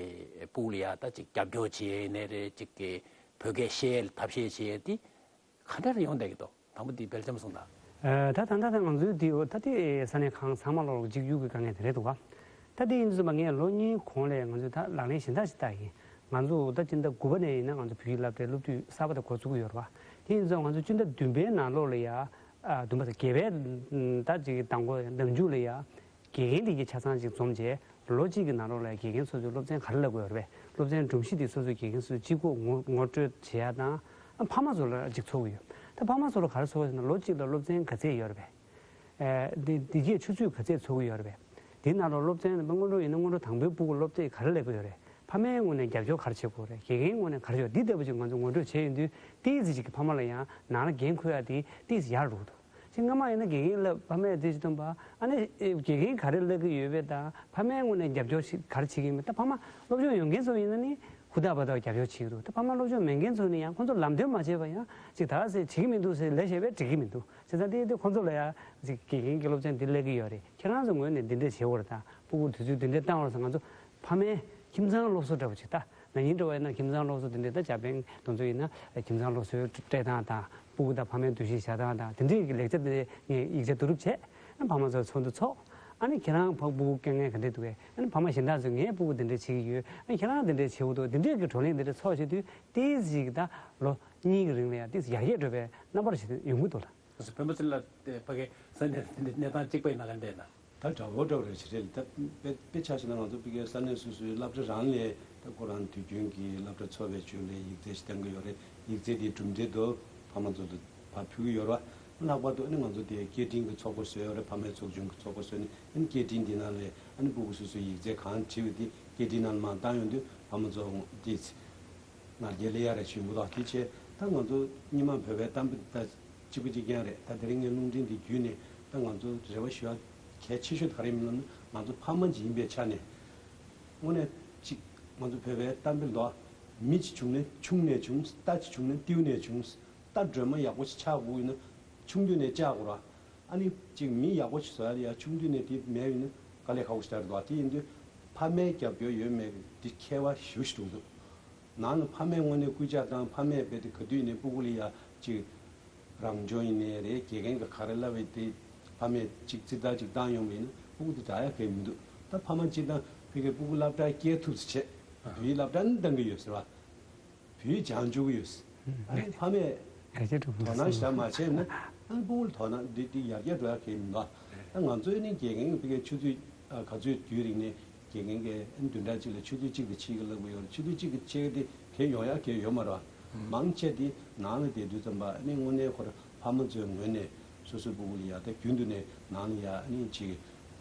སྤུ་གུ་ལ་ཡ་ད་ཅིག་རྒྱབ་སྐྱོར་བྱེད་ཡས་ནས་རེད། ཅིག་གི་བོད་སྐད་བཤད་ཐབས་ཤེས་བྱེད་ཡས་འདི་ག་འདྲ་རེ་ཡོང་བསྡད་ཀྱི་འདུག་དང་པོ་འདི་སྦེལ་ཇམ་སོང་ད། ཨ་ད་ད་ད་ད་ང་ཚོའི་འདི་འོ་ད་དེ་ས་གནས་ཁང་ཚང་མ་ལོག་གཅིག་གྱུར་གྱི་དཀའ་ངལ་དེ་རེད་འདུག་ག་ད་དེ་ཡིན་ཙང་ངས་ལོ་གཉིས་གོང་ལ་ང་ཚོས་ད་ལག་ལེན་གཞན་དག་ཞིག་བསྟར་ཡིན། ང་ཚོ་ད་སྤྱི་ཟླ་དགུ་པ་ནས་ཡིན་ན་ང་ཚོ་བོད་ཡིག་སློབ་གྲྭའི་སློབ་དུས་གསར་པ་དེ་འགོ་བཙུགས་ཀྱི་ཡོད་རེད་བ། དེ་ཡིན་ཙང་ང་ཚོ་སྤྱི་ཟླ་བདུན་པའི་ནང་ལོགས་ལ་ཡ་ཨ་བདུན་པ་དང་བརྒྱད་པའི་ད་ཅིག་དང་པོ་ཟླ་མཇུག་ལ་ཡ་དགེ་རྒན་དེ་གི་ཆ་ཚང་ཅིག་འཛོམས་བྱས། ལོ་གཅིག་གི་ནང་ལོགས་ལ་དགེ་རྒན་སོ་སོའི་སློབ་ཚན་ག་རེ་བསླབ་དགོས་ཡོད་རེད་པས། སློབ་ཚན་སྒྲོམ་གཞི་དེ་སོ་སོའི་དགེ་རྒན་སོ་སོས་གཅིག་པོ་ངོ་ངོ་སྤྲོད་བྱེད་ཡ་དང་། ཨ་ཕ་མ་ཚོ་ལ་ཅིག་ཚོགས་ཀྱི་ཡོད། ད་ཕ་མ་ཚོ་ལ་ག་རེ་ཚོགས་ཟེར་ན་ལོ་གཅིག་ལ་སློབ་ཚན་ག་ཚད་ཡོད་རེད་པས། ཨེ་འདི་འདི་གས་ཆུ་ཚོད་ག་ཚད་ཚོགས་ཀྱི་ཡོད་རེད་པས། དེའི་ནང་ལོགས་སློབ་ཚན་དང་སྔོན་འགྲོ་ཡིན་ན་སྔོན་འགྲོ་དང་པོའི་སྤུ་གུ་སློབ་དེབ་ག་རེ་སླེབས་ཀྱི་ཡོད་རེད། ཕ་མའི་ངོས་ནས་རྒྱབ་སྐྱོར་ག་རེ་བྱེད་དགོས་རེད། དགེ་རྒན་ངོས་ནས་ག་རེ་ཡོད། འདི་ལྟ་བུ་ཅིག་ང་ཚོ་ངོ་སྤྲོད་བྱས་ཡོང་དུས་ཏོག་ཙམ་ཅིག་གི་ཕ་མ་ལ་ཡང་ནང་ལ་འགན་འཁུར་ཡ་དེ་ཏོག་ཙམ་ཡར་འགྲོ་གི་འདུག་ཅིག་སྔ་མ་ཡིན་ན་དགེ་རྒན་ལ་ཕ་མས་ཏོག་ཙམ་སྟོན་པ། ཨ་ནི་ཨེ་དགེ་རྒན་ག་རེ་བསླབ་ཀྱི་ཡོད་པས་དང་ཕ་མའི་ངོས་ནས་རྒྱབ་སྐྱོར་ཞིག་ག་རེ་བྱེད་ཀྱི་ཡིན་པས། ད་ཕ་མ་སློབ་སྦྱོང་ཡོད་མཁན་ཚོ་ཡིན་ན་ནི་ཧུར་ཐག་འབད་ཐག་རྒྱབ་སྐྱོར་བྱེད་ཀྱི་འདུག་ད་ཕ་མ་སློབ་སྦྱོང་མེད་མཁན་ཚོ་ནི་ཡང་ཁོང་ཚོ་ལམ་སྟོན་མ་བྱས་པ་ཡང་ཅིག་ད་ག་ཟེ་བྱེད་ཀྱི་མི་འདུག་ཟེར་ལབ་བཞག་པས་འགྲིག་གི་མི་འདུག་བྱས་ཙང་དེ་དེ་ཁོང་ཚོ་ལ་ཡང་ཅིག་དགེ་རྒན་གྱི་སློབ་ཚན་འདི་སླེབས་ཀྱི་ཡོད་རེད། ཁྱེད་རང་ཚོ་ངོས་ནས་འདི་འདྲས་བྱེད་དགོས་རེད། ད་སྤུ་གུ་དུས་ཚོད་འདི་འདྲས་བཏང་བ་རེད་ཟེར། ང་ཚོ་ཕ་མའི་ཁྱིམ་ཚང་སློབ་གསོ་འདྲ་པོ་ཅིག་ད་ན་ནིང་འདྲ་བ་ཡིན་ན་ཁྱིམ་ཚང་སློབ་གསོ་དེ་འདྲས། ད་འཇར་པན་དེ་ཚོ་ཡིན་ན་ཁྱིམ་ཚང་སློབ་གསོའི་སྤྲད་སྟངས་དང་སྤུ་གུ་དང་ཕ་མའི་འདུ་ཤེས་བཞག་སྟངས་དང་དེ་འདྲས་ཀྱི་ལེགས་ཆ་དེ་ངས་ཡིག་ཆ་བསྡུ་རུབ་བྱས། ཨ་ཕ་མ་ཚོ་ཚོགས་འདུ་ཚོགས། ཨ་ནི་ཁྱེད་རང་ཕ་སྤུ་གུ་དཀའ་ངལ་ག་འདྲས་འདུག་གས། ཨ་ནི་ཕ་མ་གཞན་དག་ཚོས་ངའི་སྤུ་གུ་དེ་འདྲས་བྱེད་ཀྱི་ཡོད། ཨ་ནི་ཁྱེད་རང་དེ་འདྲས་བྱེད་དགོས་འདུག་དེ་འདྲས་ཀྱི་བགྲོ་གླེང་དེ་འདྲས་ཚོགས་བྱེད་དུས་ཏོག་ཙམ་ཅིག་ད་ལོ་གཉིས་ཀྱི་རིང་ལ་ཡང་ཏོག་ཙམ་ཡར་རྒྱས་འགྲོ་བའི་རྣམ་པ་ཞིག་ཡོང་གི་འདུག་ལ། སྤེན་པ་ཚེ་ལགས་དེ་ཕ་གི་ས་གནས་དེ་འདྲ་གནས་སྟངས་གཅིག་པ་ཡིན་ན་ག་འདྲ་ཡིན་ན། ད་འདྲ་བོ་འདྲ་བོ་རེད་ཟེར་རེད། ད་དཔེ་དཔེ་ཆ་བཞག་ན་ང་ཚོ་ཕ་གིའི་ས་གནས་སོ་སོའི་སློབ་གྲྭ་རང་ལས་ད་ཁོ་རང་དུས་རྒྱུན་གྱི་སློབ་གྲྭ་ཚོགས་པའི་ཕྱོགས་ལས་ཡིག་ཚད་ཞིག་བཏང་གི་ཡོད་རེད། ཡིག་ཚད་དེ་གྲུབ་འབྲས་དུ་ཕ་མ་ཚོ་ལ་ཕར་ཕུལ་གྱི་ཡོད་རེད་བ། ལྷག་པར་དུ་ཨ་ནི་ང་ཚོ་དེ་སྐད་འཕྲིན་གྱི་ཚོགས་པ་བཟོས་ཡོད་རེད། ཕ་མའི་ཚོགས་ཆུང་གི་ཚོགས་པ་བཟོས་ནས་ཨ་ནི་སྐད་འཕྲིན་དེ་ནང་ལས་ཨ་ནི་སྤུ་གུ་སོ་སོའི་ཡིག་ཚད་གང་བྲིས་པ་དེ་སྐད་འཕྲིན་ནང་ལ་མར་བཏང་ཡོང་དུས་ཕ་མ་ཚོ་དེ་ ང་རྒྱལ་ལ་ཡ་རེ་ཞུ་འགོ་དང་དེ་བྱས་ད་ང་ཚོ་སྔོན་མ་བོད་པའི་གཏམ་དཔེ་ད་གཅིག་པ་གཅིག་རྐྱང་རེད། ད་དེ་རིང་ངས་རླུང་འཕྲིན་འདི་བརྒྱུད་ནས་ད་ང་ཚོ་རེ་བ་ཞུ་ཡ་གལ་ཆེ་ཤོས་ག་རེ་ཡིན་ལབ་ན་ང་ཚོ་ཕ་མ་ཅིག་ཡིན་པའི་ཆ་ནས་དངོས་གནས་ཅིག་ང་ཚོ་བོད་པའི་གཏམ་དཔེ་འདུག་མི་ཅིག་བྱུང་ན་ཆུང་ནས་བྱུང་། རྟ་ཅིག་བྱུང་ན་ཏིའུ་ནས་བྱུང་། རྟ་སྒྲོལ་མ་ཡག་པོ་ཞིག་ཆགས་དགོས་ཡིན་ན་ཆུང་དུས་ནས་བཅག་དགོས་ར། ཨ་ནི་ཅིག་མི་ཡག་པོ་ཞིག་བཟོ་ཡ་ལ་ཡ་ཆུང་དུས་ནས་དེ་མེད་ཡིན་ན་དཀའ་ལས་ཁག་པོ་ཞིག་རེད་འདུག་དེ་ཡིན་དུས་ཕ་མའི་རྒྱབ་སྐྱོར་ཡོད་མེད་འདི་ཁྱད་པར་ཞེ་པོ་ཞིག་འདུག་ནང་ལ་ཕ་མས་དངོས་གནས་སྐུལ་ལྕག་བཏང་། ཕ་མས་རྦད་དེ་ག་དུས་ནས་སྤུ་གུ་ལ་ཡ་ཅིག་རང་སྦྱོང་ཡིན་ནའི་རེད། དགེ་རྒན་གྱིས་ག་རེ་བསླབས་པ་དེ་ཕ་མས་ཅིག་རྩིས་ལྟ་ཅིག་བཏང་ཡོང་བ་ཡིན་ན་སྤུ་གུ་དེ་དྲག་ཡ་གང་ཡང་མི་འདུག་ད་ཕ་མ་སྤྱིར་བཏང་ཕ་གིའི་སྤུ་གུ་སློབ་གྲྭ་སྐྱེལ་ཐུབ་ཙམ་བྱས། བོད་ཡིག་སློབ་གྲྭ་ནི་གཏང་གི་ཡོད་ཟེར་བ། བོད་ཡིག་སྦྱང་བཅུག་གི་ཡོད། ཨ་ནི་ཕ་མས་གལ་ཆེ་དྲུག་དོ་སྣང་ཞེ་དྲག་མ་བྱས་ན་ཨ་ནི་སྤུ་གུ་ལ་དོ་སྣང་འདི་འདི་ཡར་རྒྱས་འགྲོ་ཡ་གང་ཡང་མི་འདུག་ད་ང་ཚོའི་ནི་དགེ་རྒན་ཕ་གིའི་ཆུ་ཚོད་ཨ་ག་ཚོད་དུས་རིང་ནས་དགེ་རྒན་གྱིས་ཨ་ནི་བདུན་ཕྲག་གཅིག་ལ་ཆུ་ཚོད་གཅིག་དང་ཕྱེད་ཀ་བསླབ་གི་ཡོད་རེད། ཆུ་ཚོད་གཅིག་དང་ཕྱེད་ཀ་དེ་གང་ཡང་ཡོང་ཡ་གང་ཡང་ཡོད་མ་རེད་བ། མང་ཆེ་དེ་ནང་ལ་བསྡད་དུས་ཙམ་པ་ཨ་ནི་དངོས་གནས་ཁོ་རང་ཕ་མ་ཚོའི་ངོས་ནས་སོ་སོའི་སྤུ་གུ་ལ་ཡ་ད་རྒྱུན་དུ་ནས་ནང་ལ་ཡ་ཨ་ནི་ཅིག་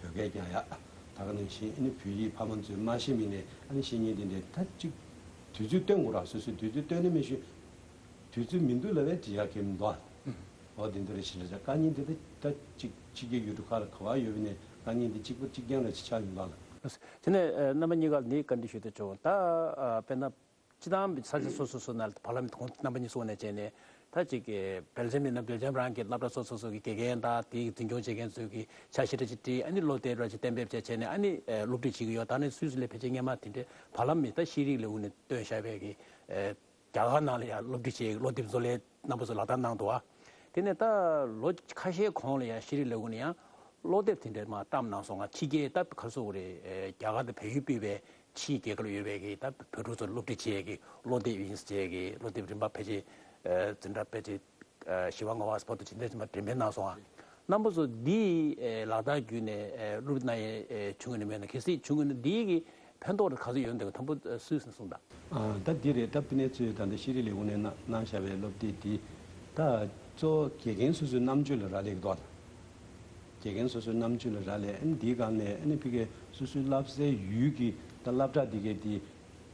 བོད་སྐད་རྒྱག་ཡ། ད་ག་ནང་བཞིན་ཨ་ནི་བོད་ཡིག་ཕ་མ་ཚོས་མ་ཤེས་མིན་ནས་ཨ་ནི་ཤེས་མཁན་དེ་འདྲས་ད་ཅིག་དུས་ཚོད་སྟོན་དགོས་ར། སོ་སོས་དུས་ཚོད་སྟོན་ནས་མི་ཤེས། དུས་ཚོད་མི་འདུག་ལབ་པས་འགྲིག་ཡ་གང་ཡང་མི་འདུག་ཨ། འོ་དེ་འདྲ་རེ་ཞིག་རེད། ད་དཀའ་ངལ་འདི་ད་ད་ཅིག་ཕྱི་རྒྱལ་ཡུལ་གྲུ་ཁག་ལ་ག་བ་ཡོད་པ་ནས་དཀའ་ངལ་འདི་གཅིག་པ་གཅིག་རྐྱང་རེ་ཞིག་ཆགས་ཡོང་ལ་ལ། དེ་ནས་ཨ་རྣམ་པ་གཉིས་ཀ་ལ་འདི་བཀའ་འདྲི་ཞུ་འདོད་བྱུང་། ད་ཨ་དཔེར་ན། སྤྱིར་བཏང་ས་ཆ་སོ་སོ་སོ་ནང་བར་ལམ་ཁོང་རྣམ་པ་གཉིས་སོགས་ནས་བྱས་ནས་ད་ཅིག་གི་སྦེལ་ཇམ་ཡིན་ན་སྦེལ་ཇམ་རང་གི་སློབ་གྲྭ་སོ་སོ་སོ་གི་དགེ་རྒན་དང་དེའི་འཛིན་སྐྱོང་བྱེད་མཁན་ཚོས་ཀྱི་ཕྱག་ཞེ་དྲག་ཅིག་བྲིས། ཨ་ནི་བློ་གཏད་ར་ཅིག་གཏན་འབེབས་བྱས་བྱས་ནས་ཨ་ནི་སློབ་ཁྲིད་བྱེད་ཀྱི་ཡོད། ད་ནི་སུད་སི་ལ་ཕལ་ཆེར་སྔོན་མ་དེ་འདྲའི་བར་ལམ་མི་ད་ཤེས་རིག་ལས་ཁུངས་ནས་བཏོན་བཞག་པའི་གི་རྒྱ་གར་ནང་ལ་ཡང་སློབ་ཁྲིད་བྱེད་ཀྱི་སློབ་དེབ་བཟོ་ལས་རྣམ་པ་ཚོ་ལག་བསྟར་གནང་འདུག་བ། དེ་ནས་ད་ལོ་ཁ་ཤས་གོང་ལ་ཡང་ཤེས་རིག་ལས་ཁུངས་ནས་ཡང་སློབ་དེབ་དེ་འདྲ་མར་བཏང་གནང་སོང་ང་། ཕྱི་རྒྱལ་ད་ག་རེ་ཟེར་དགོས་རེད། རྒྱ་གར་དང་བལ་ཡུལ་སྤོས་པའི་ཕྱིའི་རྒྱལ་ཁབ་ལ་ཡོད་པའི་གི་ད་བོད་ཕྲུག་ཚོར་སློབ་ཁྲིད་བྱེད་ཡས་ཀྱི་སློབ་དེབ་ཡིན་ཟེར་གྱི་སློབ་དེབ་རིམ་པ་ཕལ་ཆེར་འཛིན་གྲྭ་ཕལ་ཆེར་བཞི་པ་ལྔ་པ་བར་དུ་ཇི་འདྲ་ཇི་མ་འགྲེམས་སྤེལ་གནང་སོང་ང་། རྣམ་པ་ཚོ་འདི་ལག་བསྟར་བརྒྱུད་ནས་སློབ་ཁྲིད་གནང་ཡས་བྱུང་གི་ནི་མེད་ན། གལ་སྲིད་བྱུང་གི་ན་འདི་གི་ཕན་ཐོགས་ག་ཚོད་ཡོད་འདུག་དང་པོ་སུས་གསུངས་དང་། ཨ་ད་འདི་རེད། ད་ཕ་ནས་ཚོས་ད་ལྟ་ཤེས་རིག་ལས་ཁུངས་ནས་གནང་གནང་བཞག་པའི་སློབ་དེབ་འདི་ད་གཙོ་བོ་དགེ་རྒན་སོ་སོའི་རྣམ་དཔྱོད་ལ་རག་ལས་ཀྱི་འདུག་དགེ་རྒན་སོ་སོའི་རྣམ་དཔྱོད་ལ་རག་ལས། ཨ་ནི་འདིའི་སྒང་ནས་ཨ་ནི་ཕ་གིའི་སོ་སོའི་བསླབ་སའི་ཡུལ་གྱི་ད་སློབ་གྲྭ་འདི་གའི་འདི་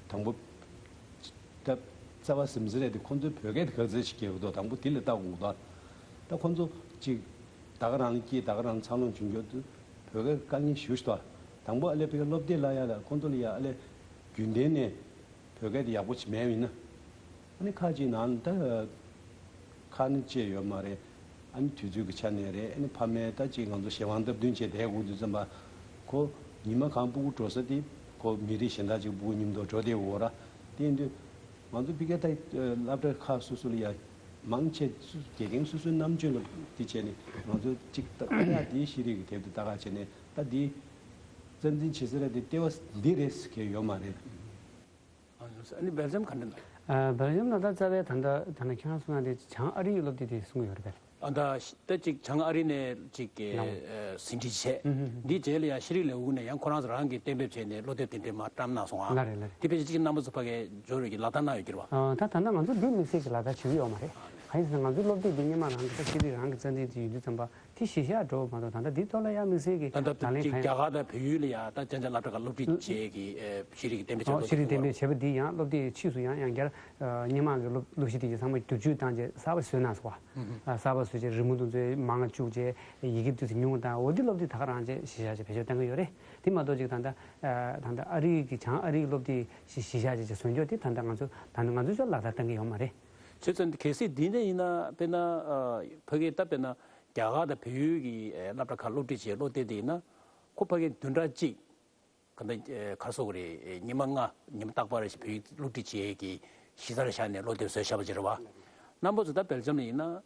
དང་པོ་ད་རྩ་བ་ཟིན་ཟིན་རེད་དེ། ཁོང་ཚོའི་བོད་སྐད་དེ་ག་ཚོད་ཅིག་སྐྱེལ་གྱི་འདུག་དང་པོ་དེ་ལ་ལྟ་དགོས་འདུག་ད་ཁོང་ཚོ་ཅིག་ད་ག་རང་ལ་སྐྱེས་ད་ག་རང་འཚར་ལོངས་བྱུང་རྒྱུ་དུས་བོད་སྐད་དཀའ་ངལ་ཞེ་པོ་ཞིག་འདུག་དང་པོ་ཨ་ལས་ཕ་གིའི་སློབ་དེབ་ལ་ཡ་ལ་ཁོང་ཚོ་ལ་ཡ་ཨ་ལས་རྒྱུན་ལྡན་ནས་བོད་སྐད་དེ་ཡག་པོ་ཅིག་མེད་པ་ཡིན་ན། ཨ་ནི་ཁ་ཅིག་ནང་ད་ཁ་ནི་བཅད་ཡོད་མ་རེད། ཨ་ནི་དུས་ཚོད་ཀྱི་ཆ་ནས་རེད། ཨ་ནི་ཕ་མས་ད་ཅིག་ང་ཚོ་གཞན་དབང་སྟབས་བསྟུན་བྱས་བསྡད་དགོས་དུས་ཙམ་པ་ཁོ་ཉི་མ་གང་སྤུ་གུ་འགྲོ་ས་དེ་ཁོ་མི་རིགས་གཞན་དག་ཅིག་སྤུ་གུ་མཉམ་དུ་འགྲོ་བསྡད་དགོས་ར། དེ་ཡིན་དུས་ང་ཚོ་ཕ་གིའི་ད་སློབ་གྲྭ་ཁག་སོ་སོ་ལ་ཡ་མང་ཆེ་སུ་དགེ་རྒན་སོ་སོའི་རྣམ་དཔྱོད་ལ་དེ་བྱས་ནས་ང་ཚོ་ཅིག་ད་ཡ་དེའི་ཤེས་རིག་གི་དེབ་དེ་ལྟ་ག་བྱས་ནས་ད་དེའི་རྩ་འཛིན་བྱེད་ས་ར་དེ་ལྟེ་བ་འདི་རེད་ཟེར་མཁན་ཡོད་མ་རེད། ཨ་ནི་སྦེལ་ཇམ་ག་འདྲ་འདུག་ཨ་སྦེལ་ཇམ་ནང་ད་རྩ་བའི་ད་ལྟ་ད་ནི་ཁྱེད་རང་གསུངས་ཡ་དེ་བྱང་ཨ་རི་ཡི་སློབ་དེབ་དེ་གསུང་གི་ཡོད་རེད་པས། ཨ་ད་ད་ཅིག་བྱང་ཨ་རི་ནས་ཅིག་གི་ལགས། ཨ་ཟིན་བྲིས་བྱས། ཨུ་ཧུ་ཧུ། འདིའི་རྗེས་ལ་ཡང་ཤེས་རིག་ལས་ཁུངས་ནས་ཡང་ཁོ་རང་ཚོ་རང་གིས་གཏན་འབེབས་བྱས་ནས་སློབ་དེབ་དེ་འདྲའི་མར་བཀྲམ་གནང་སོང་ཨ། ལགས་རེད་ལགས་རེད། དེ་ཕལ་ཆེར་ཅིག་རྣམ་པ་ཚོ་ཕ་གིར་འབྱོར་ཡོད་ཀྱི་ལག་བསྟར་གནང་ཡོད་ཀྱི་རེད་བ། ཨ་ད་ད་ལྟ་ང་ཚོ་འདི་དམིགས་བསལ་གྱི་ལག་བསྟར་བྱེད་ཀྱི་ཡོད་མ་རེད། གང་ཡིན་ཟེར་ན་ང་ཚོའི་སློབ་དེབ་འདི་སྔོན་མ་རང་གི་ད་ཤེས་རིག་རང་གི་རྩ་འཛིན་དུ་ཡོད་དུས་ཙམ་པ། དེ་གཞི་བཞག་འགྲོ་མ་གཏོགས་ད་ལྟ་འདི་ཐོག་ལ་ཡང་དམིགས་བསལ་གྱི་ད་ལྟ་ད་ལན་དེ་ག་རྒྱ་ཡང་གར་དང་བལ་ཡུལ་ལ་ཡང་ད་ཅང་ཅང་སློབ་གྲྭ་ཁག་སློབ་ཁྲིད་བྱེད་ཀྱི་ཨེ་ཤེས་རིག་གི་གཏན་འབེབས་བྱས་ཨོ་ཤེས་རིག་གཏན་འབེབས་བྱས་པ་འདི་ཡང་སློབ་དེབ་ཕྱིས་སུ་ཡང་ཡང་བསྐྱར་ཨ་སྔོན་མ་གི་སློབ་སློབ་གཞི་དེ་གི་ཚང་མ་བསྒྱུར་བཅོས་བཏང་རྗེས་གསར་པ་བཟོས་གནང་སོང་བ། ཨ་གསར་པ་བཟོས་རྗེས་རི་མོ་དེ་ཚོ་མང་བཅུག་རྗེས་ཡི་གེ་དེ་ཚོ་ཉུང་བཏང་། འོ་འདི་སློབ་དེབ་ད་ག་རང་བྱས་གཞི་བཞག་བྱས་བེད་སྤྱོད་གཏོང་གི་ཡོད་རེད། དེ་མ་གཏོགས་ཅིག་ད་ལྟ་ཨ་ད་ལྟ་ཨ་རི་གི་བྱང་ཨ་རིའི་སློབ་དེབ་གཞི་བཞག་བྱས་བཟོ་འཇོག་དེ་ད་ལྟ་ང་ཚོ་ད་ལྟ་ང་ཚོས་ཅང་ལག་བསྟར་གཏོང་གི་ཡོད་མ་རེད། བྱས་ཙང་གལ་སྲིད་འདི་འདྲ་ཡིན་ན་དཔེར་ན་ཨ་ཕ་གིའི་ད་དཔེར་ན་རྒྱ་གར་དང་བལ་ཡུལ་གྱི་ཨེ་སློབ་གྲྭ་ཁག་སློབ་ཁྲིད་བྱེད་སློབ་དེབ་དེ་ཡིན་ན་ཁོ་ཕ་གིའི་བདུན་ཕྲག་གཅིག་ག་འདྲ་ཨེ་ག་རེ་ཟེར་དགོས་རེད། ཨེ་ཉི་མ་ལྔ་ཉི་མ་རྟག་པར་བལ་ཡུལ་སློབ་ཁྲིད་བྱེད་ཀྱི་གཞི་རྩར་བཞག་ནས་སློབ་དེབ་བཟོས་བཞག་པ་ཅིག་རེད་བ། རྣམ་པ་ཚོ་ད་སྦེལ་ཇམ་ལ་ཡིན་ན་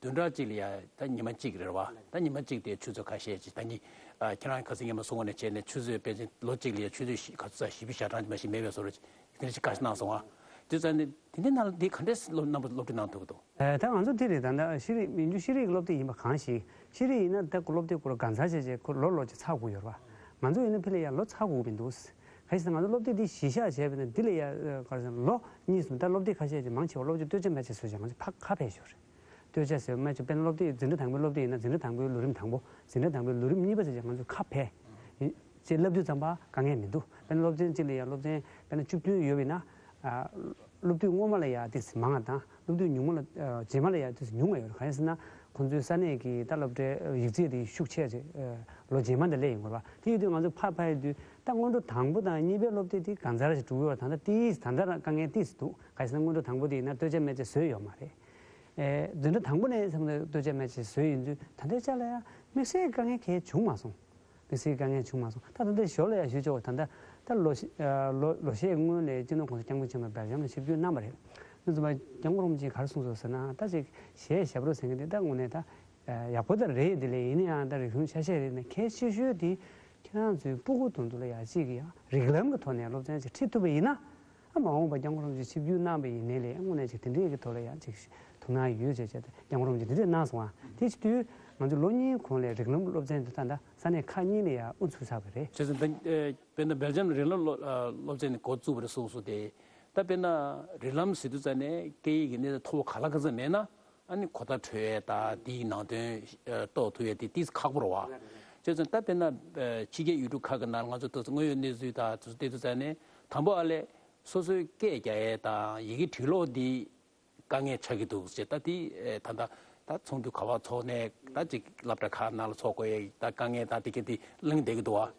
བདུན་ཕྲག་གཅིག་ལ་ཡ་ད་ཉི་མ་གཅིག་རེད་བ། ད་ཉི་མ་གཅིག་དེ་ཆུ་ཚོད་ཁ་ཤས་ཅིག་ད་ནི་ཨ་ཁྱེད་རང་ཁ་སང་སྔོན་མ་གསུངས་པ་ནས་བྱས་ནས་ཆུ་ཚོད་དཔེ་ཅིག་ལོ་གཅིག་ལ་ཡ་ཆུ་ཚོད་བཞི་ག་ཚོད་བཞི་བཅུ་ཞེ་གྲངས་ཅིག་མ་ཞིག་མེད་པའི་བཟོ་འདྲ་ཅིག་དེ་འདྲ་ཅིག་བཀའ་གནང་སོང་ཨ། དེ་ཙང་ནི་དེ་འདྲའི་ནང་ལ་འདི་ག་འདྲས་སློབ་རྣམ་པ་སློབ་ཁྲིད་གནང་ཐུབ་ཀྱི་འདུག་ཨེ་ད་ང་ཚོ་འདི་རེད། ད་ལྟ་ཤེས་རིག་མི་འགྱུར་ཤེས་རིག་གི་སློབ་དེབ་ཡིན་པ་གང་ཞིག་ཤེས་རིག་ཡིན་ན་ད་ཁོ་སློབ་དེབ་ཁོ་རང་གང་ཚར་བྱས་བྱས་ཁོ་ལོ་ལོ་ཅིག་ཚར་དགོས་ཡོད་རེད་བ། ང་ཚོ་ཡིན་ན་ཕི་ལ་ཡ་ལོ་ཚར་དགོས་ཀྱི་མི་འདུག་ག་ཞིག་ང་ཚོ་སློབ་དེབ་འདི་གཞི་བཞག་བྱས་པ་ཡིན་ན་འདི་ལ་ཡ་ཨ་ག་རེ་ཟེར་ལོ་གཉིས་གསུམ་ད་སློབ་དེབ་ཁ་ཤས་ཅིག་མང་ཆེ་བ་སློབ་དེབ་སྟོད་ཆ་སྨད་ཆ་བཟོས་བྱས་ང་ཚོ་ཕར་ཁ་ཕྱེ་ཞོར་རེད། སྟོད་ཆ་ཟེར་སྨད་ཆ་དཔེར་ན་སློབ་དེབ་འཛིན་གྲྭ་དང་པོའི་སློབ་དེབ་ཡིན་ན་འཛིན་གྲྭ་དང་པོའི་ལོ་རིམ་དང་པོ། འཛིན་གྲྭ་དང་པོའི་ལོ་རིམ་གཉིས་པ་ཟེར་བྱས་ང་ཚོས་ཁ་ཕྱེ་ཅེས་བསླབ་དུས་ཙམ་པ་དཀའ་ངལ་མི་འདུག་དཔེར་ན་སློབ་ཚན་གཅིག་ལ་ཡ་སློབ་ཚན་དཔེར་ན་བཅུ་བདུན་ཡོད་པ་ཡིན་ན་ཨ་ སློབ་དུས་སྔོན་མ་ལ་ཡ་ཏོག་ཙམ་མང་བ་དང་སློབ་དུས་ཉུང་མ་ལ་ཨ་རྗེས་མ་ལ་ཡ་ཏོག་ཙམ་ཉུང་བ་ཡོད་རེད། གང་ཡིན་ཟེར་ན་ཁོང་ཚོའི་ས་གནས་ཀྱི་ད་སློབ་གྲྭའི་ཡིག་ཚད་དེ་ཤུགས་ཆེ་ཆེ་ལོ་རྗེས་མ་དེ་སླེབས་ཡོང་གི་རེད་པ། དེ་ཡིན་དུས་ང་ཚོ་ཕར་ཕར་ཡོང་དུས་ད་སྔོན་འགྲོ་དང་པོ་དང་གཉིས་པའི་སློབ་དེབ་དེ་གང་ཚར་ཞིག་འགྲོ་གི་ཡོད་པ། ད་ལྟ་ཏོག་ཙམ་ད་ལྟ་དཀའ་ངལ་ཏོག་ཙམ་འདུག་གང་ཡིན་ཟེར་ན་སྔོན་འགྲོ་དང་པོ་དེ་ཡིན་ན་ལྟོས་བཅས་སྨས་བཅས་བཟོས་ཡོད་མ་རེད། ཨེ་འཛིན་གྲྭ་དང་པོ་ནས་བཟུང་སྟེ་ལྟོས་བཅས་སྨས་བཅས་བཟོས་ཡོང་དུས་ད་ལྟའི་ཆ་ལ་ཡང་དམིགས་བསལ་དཀའ་ངལ་གང་ཡང་བྱུང་མ་སོང་། དམིགས་བསལ་དཀའ་ངལ་བྱུང་མ་སོང་། ད་ད་ལྟའི་ཞོར་ལ་ཡང་ཞུ་ཆོག་པ། ད་ལྟ་ད་ལོ་ཤས་ཨ་ལོ་ལོ་ཤས་སྔོན་ལ་སྤྱི་ནོར་༸གོང་ས་༸སྐྱབས་མགོན་ཆེན་པོ་སྦེལ་ཇམ་ལ་ཆིབས་བསྒྱུར་གནང་བ་རེད། ཨ་ནི་ཙམ་པ་སྐྱབས་མགོན་རིན་པོ་ཆེས་ག་རེ་གསུངས་སོང་ཟེར་ན། ད་ཅིག་གཞས་ཞབས་བྲོ་ཟེར་མཁན་དེ་ད་དངོས་གནས་ད་ཨ་ཡག་པོ་ད་རེད་དེ་ལས། ཡིན་ན་ཡང་ད་རིག་གཞུང་ཆ་ཤས་རེད་ན་གལ་ཆེ་ཤོས་དེ་ཁྱེད་རང་ཚོའི་སྤུ་གུ་དེ་ཚོ་ལ་ཡང་ཅིག་ཡང་རིགས་ལམ་གྱི་ཐོག་ནས་སློབ་ཚན་ཅིག་ཁྲིད་ཐུབ་པ་ཡིན་ན། ཨ་མ་འོངས་པ་སྐྱབས་མགོན་རིན་པོ་ཆེ་ཆིབས་བསྒྱུར་གནང་བ་ཡིན་ནའི་ལས་དངོས་གནས་ཅིག་དེ་འདྲས་ཀྱི་ཐོག་ལ་ཡང་ཅིག་ཐུགས་སྣང་ཡོད་ཅེས་བྱས་ཏེ་སྐྱབས་མགོན་རིན་པོ་ཆེས་དེ་འདྲས་གནང་སོང་ཨ། དེ་བྱེད་དུས་ང་ཚོ་ལོ་གཉིས་གོང་ལ་རིགས་ལམ་སློབ་ཚན་དེ་ད་ལྟ་ས་གནས་ཁག་གཉིས་ལ་ཡང་དབུ་ཚུགས་ཚར་བ་རེད། བྱས་ཙང་ད་ཨེ་དཔེར་ན་སྦེལ་ཇམ་ལ་རིགས་ལམ་སློབ་ཨ་སློབ་ཚན་ནི་འགོ་བཙུགས་པ་རེད་གསུངས་སོང་སྟེ། ད་དཔེར་ན་རིགས་ལམ་ཟེར་དུས་ཙ་ནས་སྐད་ཡིག་གི་གནས་སྟངས་མཐོ་པོ་ག་ལ་ག་ཚོད་མེད་ན། ཨ་ནི་གོ་བརྡ་འཕྲོད་ཡས་དང་དེའི་ནང་དོན་ཨ་རྟོགས་ཐུབ་ཡས་དེ་ཏོག་ཙམ་ཁག་པོ་རེད་བ། བྱས་ཙང་ད་དཔེར་ན་ཨ་ཕྱི་རྒྱལ་ཡུལ་གྲུ་ཁག་གི་ནང་ལ་ང་ཚོ་ཏོག་ཙམ་དངོས་ཡོད་གནས་ཚུལ་དང་དེ་ཚོ་བལྟས་དུས་ཙ་ནས་དང་པོ་ཨ་ལས་སོ་སོའི་སྐད་རྒྱག་ཡས་དང་ཡི་གེ་འབྲི་ཀློག་འདི་དཀའ་ངལ་ཆགས་ཀྱི་འདུག་ཅེས། ད་དེ་ཨ་ད་ད་ད་ཚོགས་འདུ་ག་པར་ཚོགས་ནས་ད་ཅིག་སློབ་གྲྭ་ཁག་ནང་ལ་ཚོགས་དགོས་ཡས་ད་དཀའ་ངལ་དང་དེ་ག་དེ་གླེང་བསྡད་ཀྱི་འདུག་བ།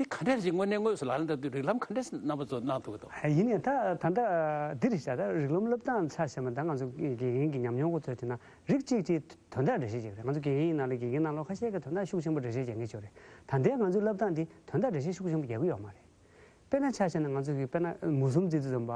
དེ་ག་འདྲས་ཞིག་དངོས་གནས་དངོས་སུ་ལག་ལེན་བསྟར་དུས་རིགས་ལམ་ག་འདྲས་རྣམ་པ་ཚོ་གནང་ཐུབ་ཀྱི་འདུག་ཡིན་ནའང་ད་ད་ལྟ་འདི་རེད་ཤག་ད་རིགས་ལམ་སློབ་སྟངས་ཆ་བཞག་པ་ད་ང་ཚོ་དགེ་རྒན་གྱི་ཉམས་མྱོང་གི་ཐོག་བྱས་ན་རིགས་གཅིག་གཅིག་དོན་དག་འགྲེལ་བཤད་བྱེད་ཀྱི་རེད། ང་ཚོ་དགེ་རྒན་ཡིན་ན་ལ་དགེ་རྒན་ནང་ལོགས་ཁ་ཤས་ཀྱིས་དོན་དག་ཤུགས་ཆེན་པོ་འགྲེལ་བཤད་བྱེད་མཁན་ཅིག་ཡོད་རེད། ད་ལྟའི་ང་ཚོའི་སློབ་སྟངས་འདི་དོན་དག་འགྲེལ་བཤད་ཤུགས་ཆེན་པོ་རྒྱག་གི་ཡོད་མ་རེད། དཔེར་ན་ཆ་བཞག་ན་ང་ཚོ་གི་དཔེར་ན་མུ་གསུམ་བརྩི་དུས་ཙམ་པ།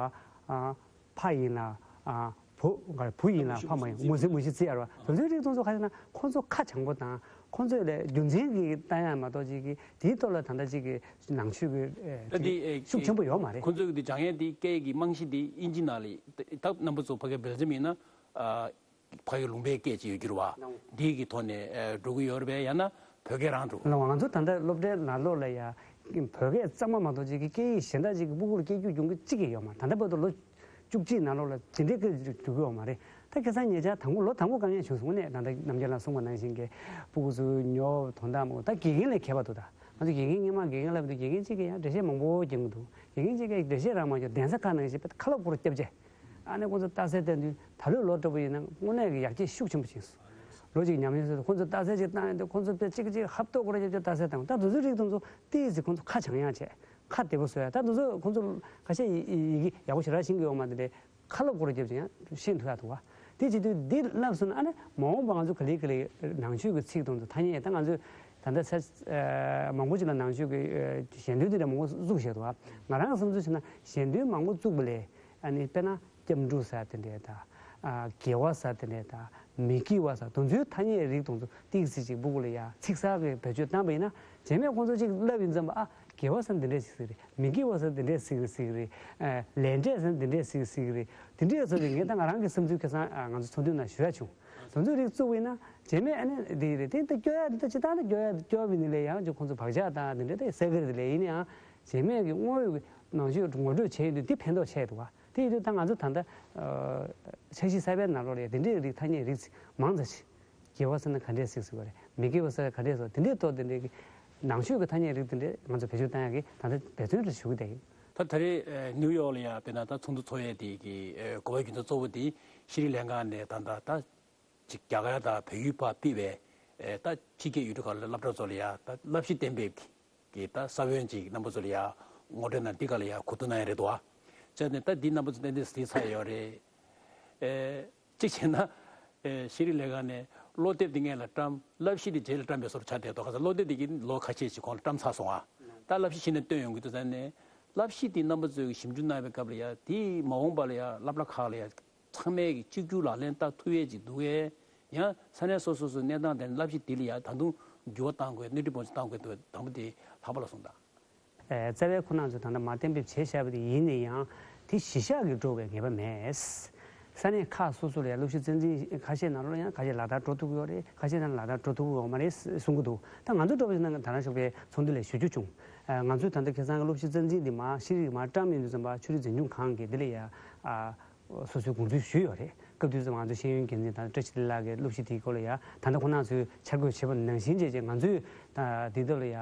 ཨ། ཕ་ཡིན་ལ། ཨ། བུ། བུ་ཡིན་ལ་ཕ་མ་ཡིན། མུ་གསུམ་མུ་བཞི་བརྩི་ཡ་རེད་བ། དེ་ཚོའི་རིགས་དེ་ཚོ་ག་རེ་ཟེར་ན་ཁོང་ཚོ་ཁ་བྱང་པོ་དང་ཁོང་ཚོས་ལས་རྒྱུ་མཚན་གྱི་བཏང་ཡ་མ་གཏོགས་ཅིག་གི་དེའི་ཐོག་ལ་ད་ལྟ་ཅིག་གི་ནང་ཆོས་ཀྱི་ཨེ་ད་དེ་ཨེ་ཤུགས་ཆེན་པོ་ཡོད་མ་རེད། ཁོང་ཚོས་ཀྱི་སྦྱང་ཡས་དེ་སྐད་ཀྱི་རྨང་གཞི་དེ་དབྱིན་ཇི་ནང་ལ་ད་རྣམ་པ་ཚོ་ཕ་གི་སྦེལ་ཇམ་ཡིན་ན། ཨ། ཕ་གི་ལུང་པའི་སྐད་ཅིག་ཡོད་རྒྱུ་རེད་བ། འདི་གི་ཐོག་ནས་ཨ་འགྲོ་གི་ཡོད་རེད་པས། ཡང་ན་བོད་སྐད་རང་འགྲོ། ལགས། ང་ཚོ་ད་ལྟ་སློབ་གྲྭའི་ནང་ལོགས་ལ་ཡ་བོད་སྐད་གཙང་མ་མ་གཏོགས་ཅིག་གི་སྐད་ཡིག་གཞན་དག་ཅིག་གི་སྤུ་གུར་སྐད་སྒྱུར་ཡོང་གི་གཅིག་ཀྱང་ཡོད་མ་རེད། ད་ལྟ་བར་དུ་ལོ་བཅུ་གཅིག་ནང་ལོགས་ལ་ཇི་འདྲའི་སྐད་སྒྱུར་གྱི་ཡོད་མ་རེད། ད་ཁ་སང་ཉེ་ཆར་དང་པོ་ལོ་དང་པོ་དཀའ་ངལ་བྱུང་སོང་ནས། ད་ལྟ་ནམ་རྒྱུན་ལ་གསུངས་པ་ནང་བཞིན་གྱི་སྤུ་གུ་ཚོ་ཉོ་དོན་དག་མང་པོ། ད་དགེ་རྒན་ལས་ཁྱད་པར་འདུག་ད་ང་ཚོ་དགེ་རྒན་སྔོན་མ་དགེ་རྒན་ལབ་དུས་དགེ་རྒན་གཅིག་གིས་ཡང་འགྲེལ་བཤད་མང་པོ་རྒྱག་གི་འདུག་དགེ་རྒན་གཅིག་གིས་འགྲེལ་བཤད་རང་མ་རྒྱག་གདན་ས་ཁག་ནང་བཞིན་པའི་ཁ་ལོ་བསྒྱུར་བརྒྱབ་བྱས། ཨ་ནི་ཁོང་ཚོ་རྟགས་གསལ་བསྟན་དུས་ད་ལོའི་ལོ་སྤྲོ་པོ་ཡིན་ན་དངོས་གནས་ཀྱི་ཡར་རྒྱས་ཤུགས་ཆེན་པོ་ཕྱིན་སོང་། ལོ་གཅིག་ཉམས་མྱོང་ཟེར་དུས་ཁོང་ཚོ་རྟགས་གསལ་ཅིག་བཏང་ཡོང་དུས་ཁོང་ཚོ་དཔེ་གཅིག་གཅིག་ཧབ་ཐོབ་སྐོར་རྒྱབ་བྱས་རྟགས་གསལ་བཏང་། ད་དེ་ཚོའི་རིགས་དེ་ཚོ་ཏོག་ཙམ་ཁོང་ཚོ་ཁ་བྱང་ཡག་བྱས། ཁ་བདེ་པོ་བཟོ་ཡག་ད་དེ་ཚོ་ཁོང་ཚོ་ཁ་ཤས་ཡི་ཡི་གེ་ཡག་པོ་ཞེ་དྲག་ཤེས་ཀྱི་ཡོད་མ་རེད་དེ། ཁ་ལོ་སྐོར་རྒྱབ་བྱས་ཡང་ཤེས་ཐུབ་ཡག་འདུག་བ། དེ་བྱེད་དུས་འདི་བསླབས་སོང་ན་ཨ་ནི་མ་འོངས་པ་ང་ཚོ་ག་ལེ་ག་ལེ་ནང་ཆོས་ཀྱི་ཚིག་དེ་ཚོ་ཐ་སྙད། ད་ང་ཚོས་ད་ལྟ་ས་ཨ་མང་པོ་ཅིག་ལ་ནང་ཆོས་ཀྱི་ཨ་ཞལ་འདོན་དེ་འདྲ་མང་པོ་བཙུགས་བཞག་འདུག་བ། ང་རང་གི་བསམ་ཚུལ་བྱས་ན་ཞལ་འདོན་མང་པོ་བཙུགས་པ་ལས། ཨ་ནི་དཔེར་ན་སྐྱབས་འགྲོ་ཟེར་དེ་འདྲས་དང་། ཨ་དགེ་བ་ཟེར་དེ་འདྲས་དང་། མི་དགེ་བ་ཟེར་དེ་ཚོའི་ཐ་སྙད་རིགས་དེ་ཚོ་ཏོག་ཙམ་ཅིག་སྤུ་གུ་ལ་ཡ་ཚིག་གསར་གྱི་བེད་སྤྱོད་བཏང་པ་ཡིན་ན། རྗེས་མའི་ཁོང་ཚོ་ཅིག་བསླབ་ཡིན་ཙམ་པ། ཨ་དགེ་བ་ཟེར་འདི་འདྲས་ཟེར་གྱི་རེད། མི་དགེ་བ་ཟེར་འདི་འདྲས་ཟེར་གྱི་རེད། ཨ་ལས་འབྲས་ཟེར་འདི་འདྲས་ཟེར་གྱི་རེད། དེ་འདྲས་ཟེར་ཏེ་ངས་ད་ང་རང་གི་བསམ་ཚུལ་ཁ་སང་ཨ་ང་ཚོ་ཚོགས་འདུའི་ནང་ཞུ་ཡ་བྱུང་། དེ་ཚོའི་རིགས་བཙུགས་པ་ཡིན་ན་རྗེས་མའི་ཨ་ནི་འདི་རེད། དེ་ད་སྐྱོར་ཡ་འདི་ད་སྤྱིར་བཏང་ད་སྐྱོར་ཡ་སྐྱོར་བ་ཡིན་ནའི་ལས་ཡང་ཅིག་ཁོང་ཚོ་བག་ཆགས་དང་འདི་འདྲས་ད་ཟེར་གྱི་རེད། ལས་ཡིན་ནའང་རྗེས་མའི་གི་དངོས་ཡོད་ཀྱི་ནང་ཆོས་ངོ་སྤྲོད་བྱས་ཡོང་དུས་འདི་ཕན་ཐོགས་ཆེ་འདུག་བ། དེ་ཡིན་དུས་ད་ང་ཚོ་ད་ལྟ་ཨ་འཆར་གཞི་གསར་པའི་ནང་ལོགས་ལ་ཡ་དེ་འདྲའི་རིགས་ཐ་སྙད་རིགས་མང་ཙམ་ཞིག་དགེ་བ་ཟེར་ན་ག་འདྲས་ཟེར་ཟེར་བ་རེད། མི་དགེ་བ་ཟེར་ན་ག་འདྲས་ཟེར་བ། དེ་འདྲའི་ཐོག་དེ་འདྲའི་གི་ནང་ཆོས་ཀྱི་ཐ་སྙད་རིགས་དེ་འདྲའི་ང་ཚོ་བེད་སྤྱོད་བཏང་ཡག་གི་ད་ལྟ་འབད་བརྩོན་རེ་ཞུ་གི་བསྡད་ཡོད། ད་ད་རེས་ཨ་ནིའུ་ཡོག་ལ་ཡ་དཔེར་ན་ད་ཚོགས་འདུ་ཚོགས་ཡས་དེ་གི་ཨ་དགོས་པ་རྒྱུ་མཚན་གཙོ་བོ་དེ་ཤེས་རིག་ལྷན་ཁང་ནས་ད་ལྟ་ད་ཅིག་རྒྱ་གར་དང་བལ་ཡུལ་བར་ཕུད་པའི་ཨ་ད་ཕྱི་རྒྱལ་ཡུལ་གྲུ་ཁག་ལ་སློབ་གྲྭ་ཚོ་ལ་ཡ་ད་བསླབ་གཞི་གཏན་འབེབས་ཀྱི་ད་ས་བོན་ཅིག་རྣམ་པ་ཚོ་ལ་ཡ་ངོ་སྤྲོད་གནང་། འདི་ག་ལ་ཡ་གོ་བསྡུར་གནང་ཡ་རེད་དོ། བྱས་ནས་ད་འདི་རྣམ་པ་ཚོ་ཏན་ཏན་གཟིགས་ཚར་ཡོད་རེད། ཨེ། གཅིག་བྱས་ན། ཨེ། ཤེས་རིག་ལས་ཁང་ནས་སློབ་དེབ་འདི་སྔོན་ལ་བཀྲམ། བསླབ་གཞི་འདི་རྗེས་ལ་བཀྲམ་པའི་བཟོ་འདྲ་ཆགས་བསྡད་འདུག་ག་ས་སློབ་དེབ་འདི་གི་ལོ་ཁ་ཤས་ཤིག་གོང་ལ་བཀྲམ་ཚར་སོང་ཨ། ད་བསླབ་གཞི་གཞི་ནས་བཏོན་ཡོང་གི་འདུག་ཟེར་ནས། བསླབ་གཞི་འདི་རྣམ་པ་ཚོས་ཞིབ་འཇུག་གནང་བའི་སྐབས་ལ་ཡ་དེ་མ་འོངས་པ་ལ་ཡ་སློབ་གྲྭ་ཁག་ལ་ཡ་ཚང་མས་ཀྱི་གཅིག་གྱུར་ལག་ལེན་བསྟར་ཐུབ་ཡས་ཅིག་འདུག་གས། ཡང་ས་གནས་སོ་སོ་སོའི་གནས་སྟངས་དེ་བསླབ་གཞི་འདི་ལ་ཡ་ད་དུང་འགྱུར་བ་གཏང་དགོས། སྣེ་ཁྲིད་སྤོན་འཇོག་གཏང་དགོས་འདུག་དང་པོ་དེ་ལྷག་པ་ལ་སོང་དང་། ཨེ། རྩ་བའི་ཁོ་རང་ཚོས་ད་ལྟ་མར་གཏན་འབེབས་བྱས་བཞག་པ་དེ་ཡིན་ན་ཡང་དེ་གཞི་བཞག་གི་འགྲོ་བའི་ངེས་པ་མེད། ས་གནས་ཁག་སོ་སོ་ལ་ཡང་སློབ་གཞི་རྩ་འཛིན་ཁ་ཤས་ནང་ལོགས་ཡང་ཁ་ཤས་ལག་བསྟར་འགྲོ་ཐུབ་ཀྱི་ཡོད་རེད། ཁ་ཤས་ནང་ལག་བསྟར་འགྲོ་ཐུབ་ཀྱི་ཡོད་མ་རེད་གསུང་གི་འདུག་ད་ང་ཚོ་འགྲོ་བ་ཞིག་ན་ད་རང་ཞོགས་པའི་ཚོགས་འདུ་ལ་ཞུ་རྒྱུ་བྱུང་། ཨ། ང་ཚོས་ད་ལྟ་ཁ་སང་གི་སློབ་གཞི་རྩ་འཛིན་འདི་མར་ཤེས་རིག་མར་བཀྲམ་ཡོང་དུས་ཙམ་པ་ཆོས་རིག་འཛིན་སྐྱོང་ཁང་གིས་འདི་ལ་ཡང་ཨ། སོ་སོའི་དགོངས་ཚུལ་ཞུས་ཡོད་རེད། སྐབས་དུས་ཚོད་ང་ཚོའི་ཤེས་ཡོན་འགན་འཛིན་དང་བཀྲ་ཤིས་བདེ་ལེགས་ཀྱི་སློབ་གཞི་དེའི་སྐོར་ལ་ཡ་ད་ལྟ་ཁོང་རྣམ་ཚོས་འཆར་འགོད་བྱས་པ་ནང་བཞིན་བྱས་བྱས་ང་ཚོས་ད་འདི་ཐོག་ལ་ཡ་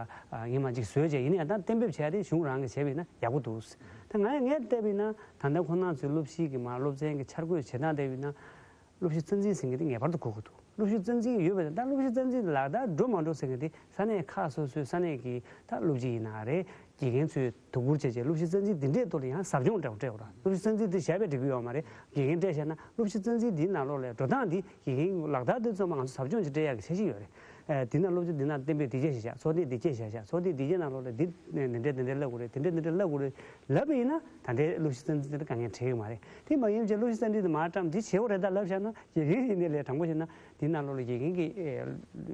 ངས་མ་ཅིག་བཟོས་བྱས་ཡིན་ན་ཡང་ད་གཏན་འབེབས་བྱས་ཏེ་གཞུང་རང་གིས་བྱས་པ་ཡིན་ན་ཡག་པོ་འདུག་ད་ང་ངས་བལྟས་པ་ཡིན་ན་ད་ལྟ་ཁོང་རྣམ་ཚོའི་སློབ་གཞི་གི་མ་སློབ་ཚན་གྱི་འཆར་འགོད་བྱེད་སྟངས་བལྟས་པ་ཡིན་ན། སློབ་གཞི་རྩ་འཛིན་ཟེར་མཁན་དེ་ངེས་པར་དུ་དགོས་ཀྱི་འདུག་སློབ་གཞི་རྩ་འཛིན་ཡོད་པ་དང་ད་སློབ་གཞི་རྩ་འཛིན་ལག་བསྟར་འགྲོ་མ་འགྲོ་ཟེར་མཁན་དེ་ས་གནས་ཁག་སོ་སོའི་ས་གནས་ཀྱི་ད་སློབ་སྤྱི་ཡིན་ན་རེད། དགེ་རྒན་ཚོས་དོ་ཁུར་བྱས་བྱས་སློབ་གཞི་རྩ་འཛིན་འདི་འདྲའི་ཐོག་ལ་ཡང་ཟབ་སྦྱོང་འདྲ་བོ་སྤྲད་དགོས་ར། སློབ་གཞི་རྩ་འཛིན་དེ་བཞག་པས་འགྲིག་གི་ཡོད་མ་རེད། དགེ་རྒན་སྤྲད་བཞག་ན་སློབ་གཞི་རྩ་འཛིན་འདིའི་ནང་ལོགས་ལ་འགྲོ་སྟངས་འདི་དགེ་རྒན་ལག་བསྟར་དེ་ཚང་མ་ང་ཚོ་ཟབ་སྦྱོང་ཅིག་སྤྲད་ཡག་གི་འཆར་གཞི་ཡོད་རེད། ཨ་འདི་ན་སློབ་གཞི་འདི་ན་གཏན་འབེབས་འདི་བྱས་བཞག་ཚོགས་འདི་འདི་བྱས་བཞག་ཚོགས་འདི་འདི་བྱས་བཞག་ཚོགས་འདི་འདི་བྱས་ནང་ལོགས་ལ་འདི་འདི་འདྲས་འདི་འདྲས་ལབ་དགོས་རེད། འདི་འདྲས་འདི་འདྲས་ལབ་དགོས་རེད་ལབ་པ་ཡིན་ན་ད་ལྟའི་སློབ་གཞི་རྩ་འཛིན་འདི་ལ་དཀའ་ངལ་འཕྲད་ཀྱི་མ་རེད། དེ་མ་ཡིན་ཚེ་སློབ་གཞི་རྩ་འཛིན་འདི་མར་བཀྲམ་འདི་བྱེད་དགོས་རེད་ད་ལབ་བཞག་ན་དགེ་རྒན་ཡིན་ནའི་ལས་དྲང་པོ་བྱས་ན་འདི་ནང་ལོགས་ལ་དགེ་རྒན་གྱི་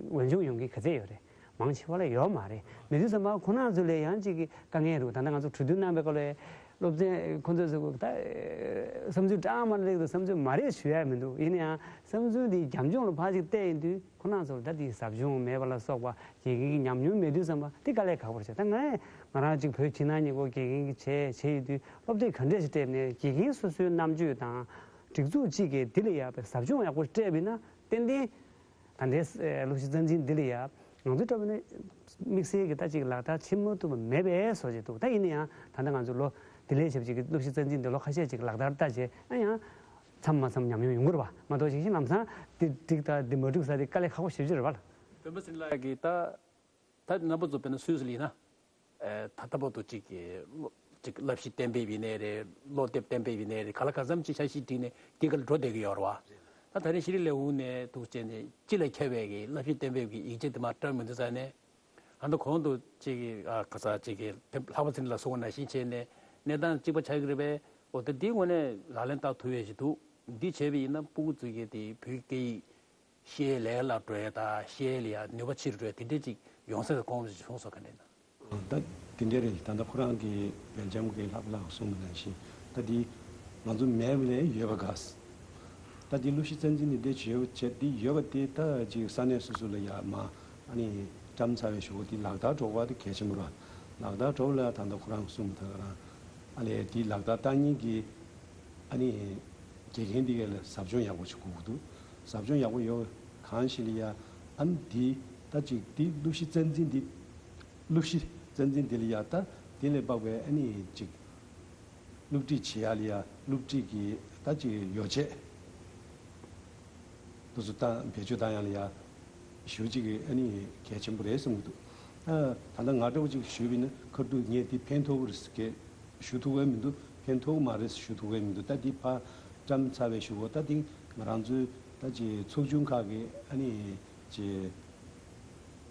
འོས་སྦྱོང་ཡོང་གི་ག་ཚད་ཡོད་རེད། མང་ཆེ་བ་ལ་ཡོད་མ་རེད། མེད་དུས་ཙམ་པ་ཁོང་རྣམ་ཚོ་ལ་ཡང་གཅིག་གི་དཀའ་ངལ་འདུག་ད་ལྟ་ང་ཚོ་གྲོས་བསྡུར་གནང་པའི་སྐབས་ལ་སློབ་ཚན་ཁོང་ཚོས་ཟེར་གོ་ད་བསམ་ཚུལ་དྲང་མ་རེད་འདུག་བསམ་ཚུལ་མ་རེད་ཞུ་ཡ་མི་འདུག་ཡིན་ན་ཡང་བསམ་ཚུལ་འདི་རྒྱབ་ལྗོངས་ལ་ཕར་ཅིག་བལྟས་ཡིན་དུས་ཁོང་རྣམ་ཚོར་ད་དེའི་ཟབ་སྦྱོང་མེད་པ་ལ་སོགས་པ་དགེ་རྒན་གྱི་ཉམས་མྱོང་མེད་དུས་ཙམ་པ་དེ་དཀའ་ལས་ཁག་པོ་རེད་ཤག་ད་ངས་ང་རང་གཅིག་བོད་ཕྱི་ནང་གཉིས་ཀོ་དགེ་རྒན་གྱི་བྱས་བྱས་ཡོད་དུས་སློབ་དེབ་ག་འདྲས་ཞིག་སྤྲད་ནས་དགེ་རྒན་སོ་སོའི་རྣམ་དཔྱོད་དང་སྒྲིག་འཛུགས་གཅིག་གིས་འདི་ལ་ཡག་པའི་ཟབ་སྦྱོང་ཡག་པོ་སྤྲད་པ་ཡིན་ན་ཏན་ཏན་ད་ལྟའི་སློབ་གཞི་རྩ་འཛིན་འདི་ལ་ཡ་ང་ཚོ་འདྲ་བོ་ནི་དམིགས་བསལ་གྱི་ད་ཅིག་ལག་བསྟར་བྱེད་མ་ཐུབ་པ་མེད་པའི་བཟོ་ཅིག་འདུག་ད་ཡིན་ན་ཡང་ད་ལྟ་ང་ཚོ་ལོ་འདི་ལས་ཞབས་ཅིག་གི་སློབ་གཞི་རྩ་འཛིན་འདི་ལོ་ཁ་ཤས་ཅིག་ལག་བསྟར་ལྟ་བྱས་ཨ་ཡང་མཚམས་མ་མཚམས་ཉམས་མྱོང་ཡོང་གི་རེད་བ། མ་གཏོགས་ཞིག་ཤིང་ལམ་སང་འདི་འགྲིག་ད་འདི་མ་འགྲིག་ས་དེ་དཀའ་ལས་ཁག་པོ་ཞེ་པོ་ཅིག་རེད་བ། སྤེན་པ་ཚེ་རིང་ལགས་ཀྱིས་ད་ད་རྣམ་པ་ཚོ་དཔེར་ན་སུད་སི་ལ་ཡིན་ན། ད་ལྟ་བར་དུ་གཅིག་གི་སློབ་གཅིག་བསླབ་གཞི་གཏན་འབེབས་ཡིན་ནའི་རེད། སློབ་དེབ་གཏན་འབེབས་ཡིན་ནའི་རེད། ག་ལ་ག་ཙམ་གཅིག་འཆར་གཞི་བསྒྲིགས་ནས་འདི་ག་ལ་འགྲོ་བསྡད་ཀྱི་ཡོད་རེད་བ། ད་ད་རེས་ཤེས་རིག་ལས་ཁུངས་ནས་འདུག་བྱས་ནས་སྤྱི་ལ་ཁྱབ་པའི་གི་བསླབ་གཞི་གཏན་འབེབས་ཀྱི་ཡིག་ཆ་དེ་མར་བཀྲམ་མི་འདུག་ས་ནས། ད་ལྟ་གོང་དུ་གཅིག་གི་ཨ་ག་ས་གཅིག་གི་ལྷག་པ་ཚེ་རིང་ལགས་གསུངས་པ་ནང་བཞིན་བྱས་ནས་གནས་སྟངས་གཅིག་པ་ཆགས་ཀྱི་རེད་པས། འོ་ད་འདིའི་ངོས་ནས་ལག་ལེན་བསྟར་ཐུབ་ཡས་ཞིག་འདུག་འདི་བྱས་པ་ཡིན་ན་སྤུ་གུ་ཚོས་ཀྱི་དེ་བོད་སྐད་ཡིག་ཤེས་ལས་སླ་བྲོ་ཡ་དང་ཤེས་ལ་ཡ་ནུས་པ་ཆེ་རུ་འགྲོ་ཡ་དེ་འདྲས་ཅིག་ཡོང་ས་གི་དགོངས་པ་ཞིག་བྱུང་སོང་ག་འདྲས་ན། ད་དེ་འདྲས་རེད། ད་ལྟ་ཁོ་རང་གི་སྦེལ་ཇམ་གི་ལྷག་པ་ལགས་གསུངས་པ་ནང་བཞིན་ད་འདི་ང་ཚོ་མེད་པ་ལས་ཡོད་པ་དགའ། ད་འདི་སློབ་གཞི་རྩ་འཛིན་ནི་འདི་བྱས་བྱས་འདི་ཡོད་པ་དེ་ད་ཅིག་ས་གནས་སོ་སོ་ལ་ཡ་མ་ཨ་ནི་བཀྲམ་ཚར་བའི་གཞུག་གུ་འདི་ལག་བསྟར་འགྲོ་བ་དེ་གལ་ཆེན་པོ་རེད། ལག་བསྟར་འགྲོ་ལ་ད་ལྟ་ཁོ་རང་གསུངས་པ་ད་ག་རང་ཨ་ལས་འདི་ལག་བསྟར་བཏང་མཁན་གྱི་ཨ་ནི་དགེ་རྒན་འདི་ག་ལ་ཟབ་སྦྱོང་ཡག་པོ་ཞིག་དགོས་ཀྱི་འདུག་ཟབ་སྦྱོང་ཡག་པོ་ཡོད་གང་ཞིག་ལ་ཡ་ཨ་ནི་འདི་ད་ཅིག་འདི་སློབ་གཞི་རྩ་འཛིན་འདི་སློབ་གཞི་རྩ་འཛིན་འདི་ལ་ཡ་ད་འདི་ལས་དཔག་པའི་ཨ་ནི་ཅིག་སློབ་ཁྲིད་བྱེད་ཡ་ལ་ཡ་སློབ་ཁྲིད་ཀྱི་ད་ཅིག་ཡོ་བྱད་དེ་ཚོ་ད་བེད་སྤྱོད་བཏང་ཡ་ལ་ཡ་ཞུ་གཅིག་གི་ཨ་ནི་གལ་ཆེན་པོ་རེད་བསམ་གྱི་འདུག་ད་ད་ལྟ་ང་འདྲ་བོ་ཅིག་ཞུས་པ་ཡིན་ན་ཁ་ཐུག་ངས་འདི་ཕན་ཐོགས་ཀྱི་རེད་ཟེར་གི་ཞུ་ཐུབ་ཀྱི་མི་འདུག་ཕན་ཐོགས་ཀྱི་མ་རེད་ཟེར་ཞུ་ཐུབ་ཀྱི་མི་འདུག་ད་འདི་ཕར་བཀྲམ་ཚར་བའི་གཞུག་གུ་ད་འདི་ང་རང་ཚོའི་ད་ཅིག་ཚོགས་ཆུང་ཁག་གི་ཨ་ནི་ཅིག་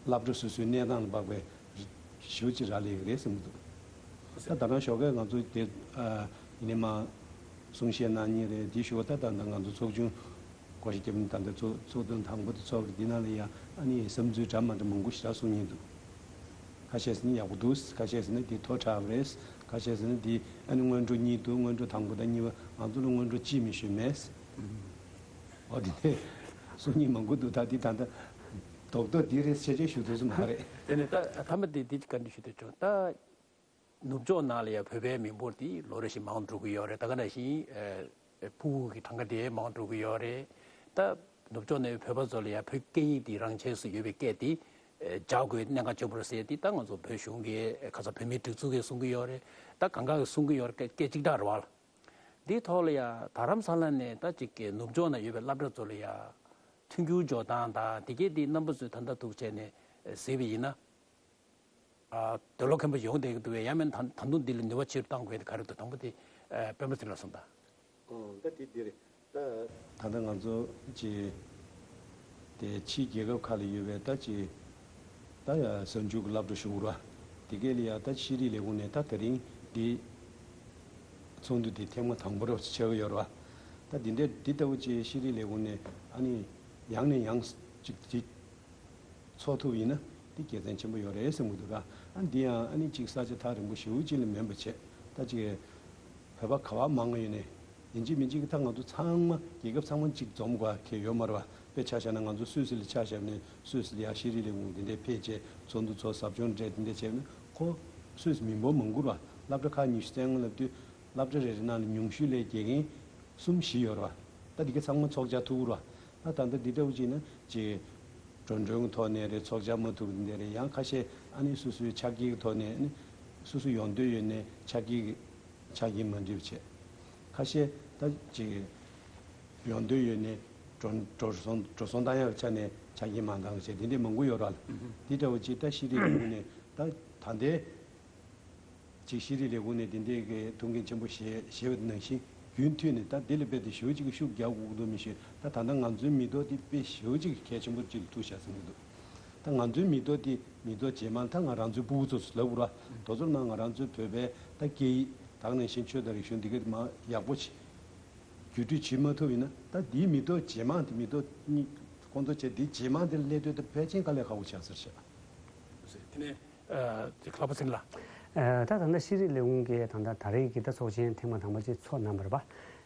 སློབ་གྲྭ་སོ་སོའི་གནས་སྟངས་ལ་དཔག་པའི་ཞུ་ཅིག་རག་ལས་ཀྱི་རེད་བསམ་གྱི་འདུག་ད་ད་རང་ཞོགས་ཀས་ང་ཚོ་དེ་ཨ་ཡིན་ནའི་མ་གསུང་བཤད་གནང་མཁན་རེད། དེའི་གཞུག་གུ་ད་ད་ལྟ་ང་ཚོ་ཚོགས་ཆུང་བསྐོ་བཞག་བརྒྱབ་ནས་ད་ལྟ་ཚོགས་ཚོགས་ཐུན་དང་པོ་དེ་ཚོགས་ཀྱི་འདི་ནང་ལ་ཡང་ཨ་ནི་བསམ་ཚུལ་འདྲ་མ་འདྲ་མང་པོ་ཞེ་དྲག་གསུང་མཁན་འདུག་ཁ་ཤས་ནི་ཡག་པོ་འདུག་ཁ་ཤས་ནི་འདི་མཐོ་དྲགས་པ་རེད། ཁ་ཤས་ནི་འདི་ཨ་ནི་སྔོན་འགྲོ་གཉིས་འདུག་སྔོན་འགྲོ་དང་པོ་དང་གཉིས་པ་ང་ཚོ་ལ་སྔོན་འགྲོ་ཅིས་མི་ཞུས་མེད། འོ་དེ་ནས་གསུང་མཁན་མང་པོ་འདུག་ད་འདི་ད་ལྟ་རྡོག་རྡོག་འདི་རེད་ཆེ་ཆེ་ཞུ་ཐུབ་ས་མ་རེད། དེ་ནས་ད་མཐའ་མ་དེ་འདི་བཀའ་འདྲི་ཞུ་འདོད་བྱུང་ད། ནུབ་ཕྱོགས་ནང་ལ་ཡང་བོད་པའི་མི་འབོར་དེ་ལོ་རེ་བཞིན་མང་འགྲོ་གི་ཡོད་རེད། ད་ག་ནང་བཞིན་ཨ་ཕྲུ་གུ་གི་གྲངས་ཀ་དེ་མང་འགྲོ་གི་ཡོད་རེད། ད་ནུབ་ཕྱོགས་ནས་བོད་པ་ཚོ་ལ་ཡང་བོད་སྐད་ཡིག་དེ་རང་ཆས་སུ་ཡོད་པའི་སྐད་དེ་ཨ་སྦྱང་དགོས་གནད་འགག་ཆེན་པོ་རེད་ཟེར་དེ་ད་ང་ཚོ་བོད་གཞུང་གི་ཁ་ས་བོད་མིའི་སྒྲིག་འཛུགས་ཀྱིས་གསུང་གི་ཡོད་རེད། ད་གང་ག་གིས་གསུང་གི་ཡོད་རེད། སྐད་སྐད་གཅིག་གྲགས་རེད་བ། འདིའི་ཐོག་ལ་ཡང་རྡ་རམ་ས་ལ་ནས་ད་ཅིག་གི་ནུབ་ཕྱོགས་ན་ཡོད་པའི་སློབ་གྲྭ་ཚོ་ལ་ཡང་མཐུན་འགྱུར་འཇོག་སྟངས་དང་དེ་གས་དེ་རྣམ་པ་ཚོས་ད་ལྟ་ཐུག་བྱས་ནས་གཟིགས་པ་ཡིན་ན། ཨ་འདོད་བློ་ཁེངས་པོ་ཡོང་བསྡད་ཀྱི་འདུག་བས། ཡང་མིན་ད་ད་དུང་འདི་ལ་ནུས་པ་ཆེ་རུ་གཏང་དགོས་ཡ་དེ་ག་རེ་འདུག་དང་པོ་དེ་ཨ་སྤེན་པ་ཚེ་རིང་ལགས་གསུངས་དང་། ཨོ་ད་དེ་འདི་རེད་ད། ད་ལྟ་ང་ཚོ་ཅི་དེ་ཕྱིའི་རྒྱལ་ཁབ་ཁག་ལ་ཡོད་པའི་ད་ཅི་ད་ཡ་གཟའ་མཇུག་གི་སློབ་གྲྭ་ཞུ་དགོས་ར། དེ་གས་ལ་ཡ་ད་ཤེས་རིག་ལས་ཁུངས་ནས་ད་དེ་རིང་འདི་ཚོགས་འདུ་དེ་ཐེངས་མ་དང་པོ་ར་བྱས་ཀྱི་ཡོད་ར། ད་འདི་འདྲ་འདི་ལྟ་བུ་ཅི་ཤེས་རིག་ལས་ཁུངས་ནས་ཨ་ནི་ཡང་ནས་ཡང་ཅིག་ཅིག་ཚོགས་ཐུབ་ཡིན་ན་འདི་དགེ་མཚན་ཆེན་པོ་ཡོད་རེད་བསམ་གྱི་འདུག་ར། ཨ་འདི་ཡང་ཨ་ནི་གཅིག་ས་ཆ་ཐག་རིང་པོ་ཞེ་པོ་ཅིག་ལ་མིན་པ་བྱས་ད་ཅིག་བོད་པ་ག་བ་མང་ང་ཡོད་ནས་ཡིན་གཅིག་མིན་གཅིག་གི་ད་ང་ཚོ་ཚང་མ་རྒྱལ་ཁབ་ཚང་མ་གཅིག་འཛོམས་དགོས་ཁེལ་ཡོད་མ་རེད་བ། དཔེ་ཆ་བཞག་ན་ང་ཚོ་སུད་སི་ལ་ཆ་བཞག་ནས་སུད་སི་ལ་ཡ་ཤེས་རིག་ལས་ཁུངས་འདི་འདྲའི་ཕེབས་བྱས་ཚོགས་འདུ་ཚོགས་ཟབ་སྦྱོང་འདྲ་འདི་འདྲ་བྱས་ན་ཁོ་སུད་སི་མི་འབོར་མང་པོ་རེད་བ། སློབ་གྲྭ་ཁག་ཉི་ཤུ་རྩ་ལྔ་ལབ་དུས་སློབ་གྲྭ་རེ་རེ་ནང་ལ་ཉུང་ཤོས་ལ་དགེ་རྒན་ གསུམ་བཞི་ཡོད་རེད་བ། ད་འདི་ག་ཚང་མ་ཚོགས་བཅར་ཐུབ་རེད་བ། ད་ད་ལྟ་འདི་འདྲ་བོ་ཅིག་ན་ཅིག་འགྲོ་གྲོན་གྱི་ཐོག་ནས་རེད། ཚོགས་བཅར་མ་ཐུབ་འདི་རེད། ཡང་ཁ་ཤས་ཨ་ནི་སོ་སོའི་ཆ་རྐྱེན་གྱི་ཐོག་ནས་ཨ་ནི་སོ་སོ་ཡོང་འདོད་ཡོད་ནས་ཆ་རྐྱེན་གྱི་ཆ་རྐྱེན་མ་འགྲིག་པ་བྱས། ཁ་ཤས་ད་ཅིག་ཡོང་འདོད་ཡོད་ནས་འགྲོ་འགྲོ་སོང་འགྲོ་སོང་བཏང་ཡག་ཆ་ནས་ཆ་རྐྱེན་མ་འདང་བྱས་དེ་འདྲའི་མང་པོ་ཡོད་ར། འདི་འདྲ་བོ་ཅིག་ད་ཤེས་རིག་ལས་ཁུངས་ནས་ད་ད་ལྟའི་ཅིག་ཤེས་རིག་ལས་ཁུངས་ནས་དེ་འདྲའི་གི་ཐུགས་འགན་ཆེན་པོ་བཞེས་བཞེས་པ་ནང་བཞིན་རྒྱུན་མཐུད་ནས་ད་དེ་ལས་རྦད་དེ་ཞེ་པོ་ཅིག་གི་ཤུགས་རྒྱག་དགོས་ཀྱི་འདུག་མི་ཤེས། ད་ད་ལྟ་ང་ཚོའི་མི་ཐོག་དེ་དཔེ་ཞེ་པོ་ཅིག་གལ་ཆེན་པོ་ཅིག་ལ་ཐུག་བཞག་ཟིན་གྱི་འདུག་ད་ང་ཚོའི་མི་ཐོག་དེ་མི་ཐོག་རྗེས་མ་ད་ང་རང་ཚོའི་སྤུ་གུ་ཚོ་ལབ་དགོས་ར། དེ་ཚོར་ན་ང་རང་ཚོའི་བོད་པའི་ད་སྐད་ཡིག་ད་ག་ནང་བཞིན་ཆོས་དང་རིག་གཞུང་འདི་ག་མ་ཡག་པོ་ཅིག་བརྒྱུད་སྤྲོད་བྱེད་མ་ཐུབ་ཡིན་ན། ད་དེའི་མི་ཐོག་རྗེས་མ་དེ་མི་ཐོག་གཉིས་ཁོང་ཚོ་བྱས་དེའི་རྗེས་མ་དེ་སླེབས་དུས་ད་ཕལ་ཆེར་དཀའ་ལས་ཁག་པོ་ཆགས་ཚར་བཞག་དེ་ནས་ལྷག་པ་ཚིག་ལ། ད་ད་ལྟ་ཤེས་རིག་ལས་ཁུངས་ཀྱིས་ད་ལྟ་ད་རེས་ཀྱི་ད་ཚོགས་ཆེན་ཐེངས་མ་དང་པོ་ཅིག་ཚོགས་གནང་བ་རེད་པ།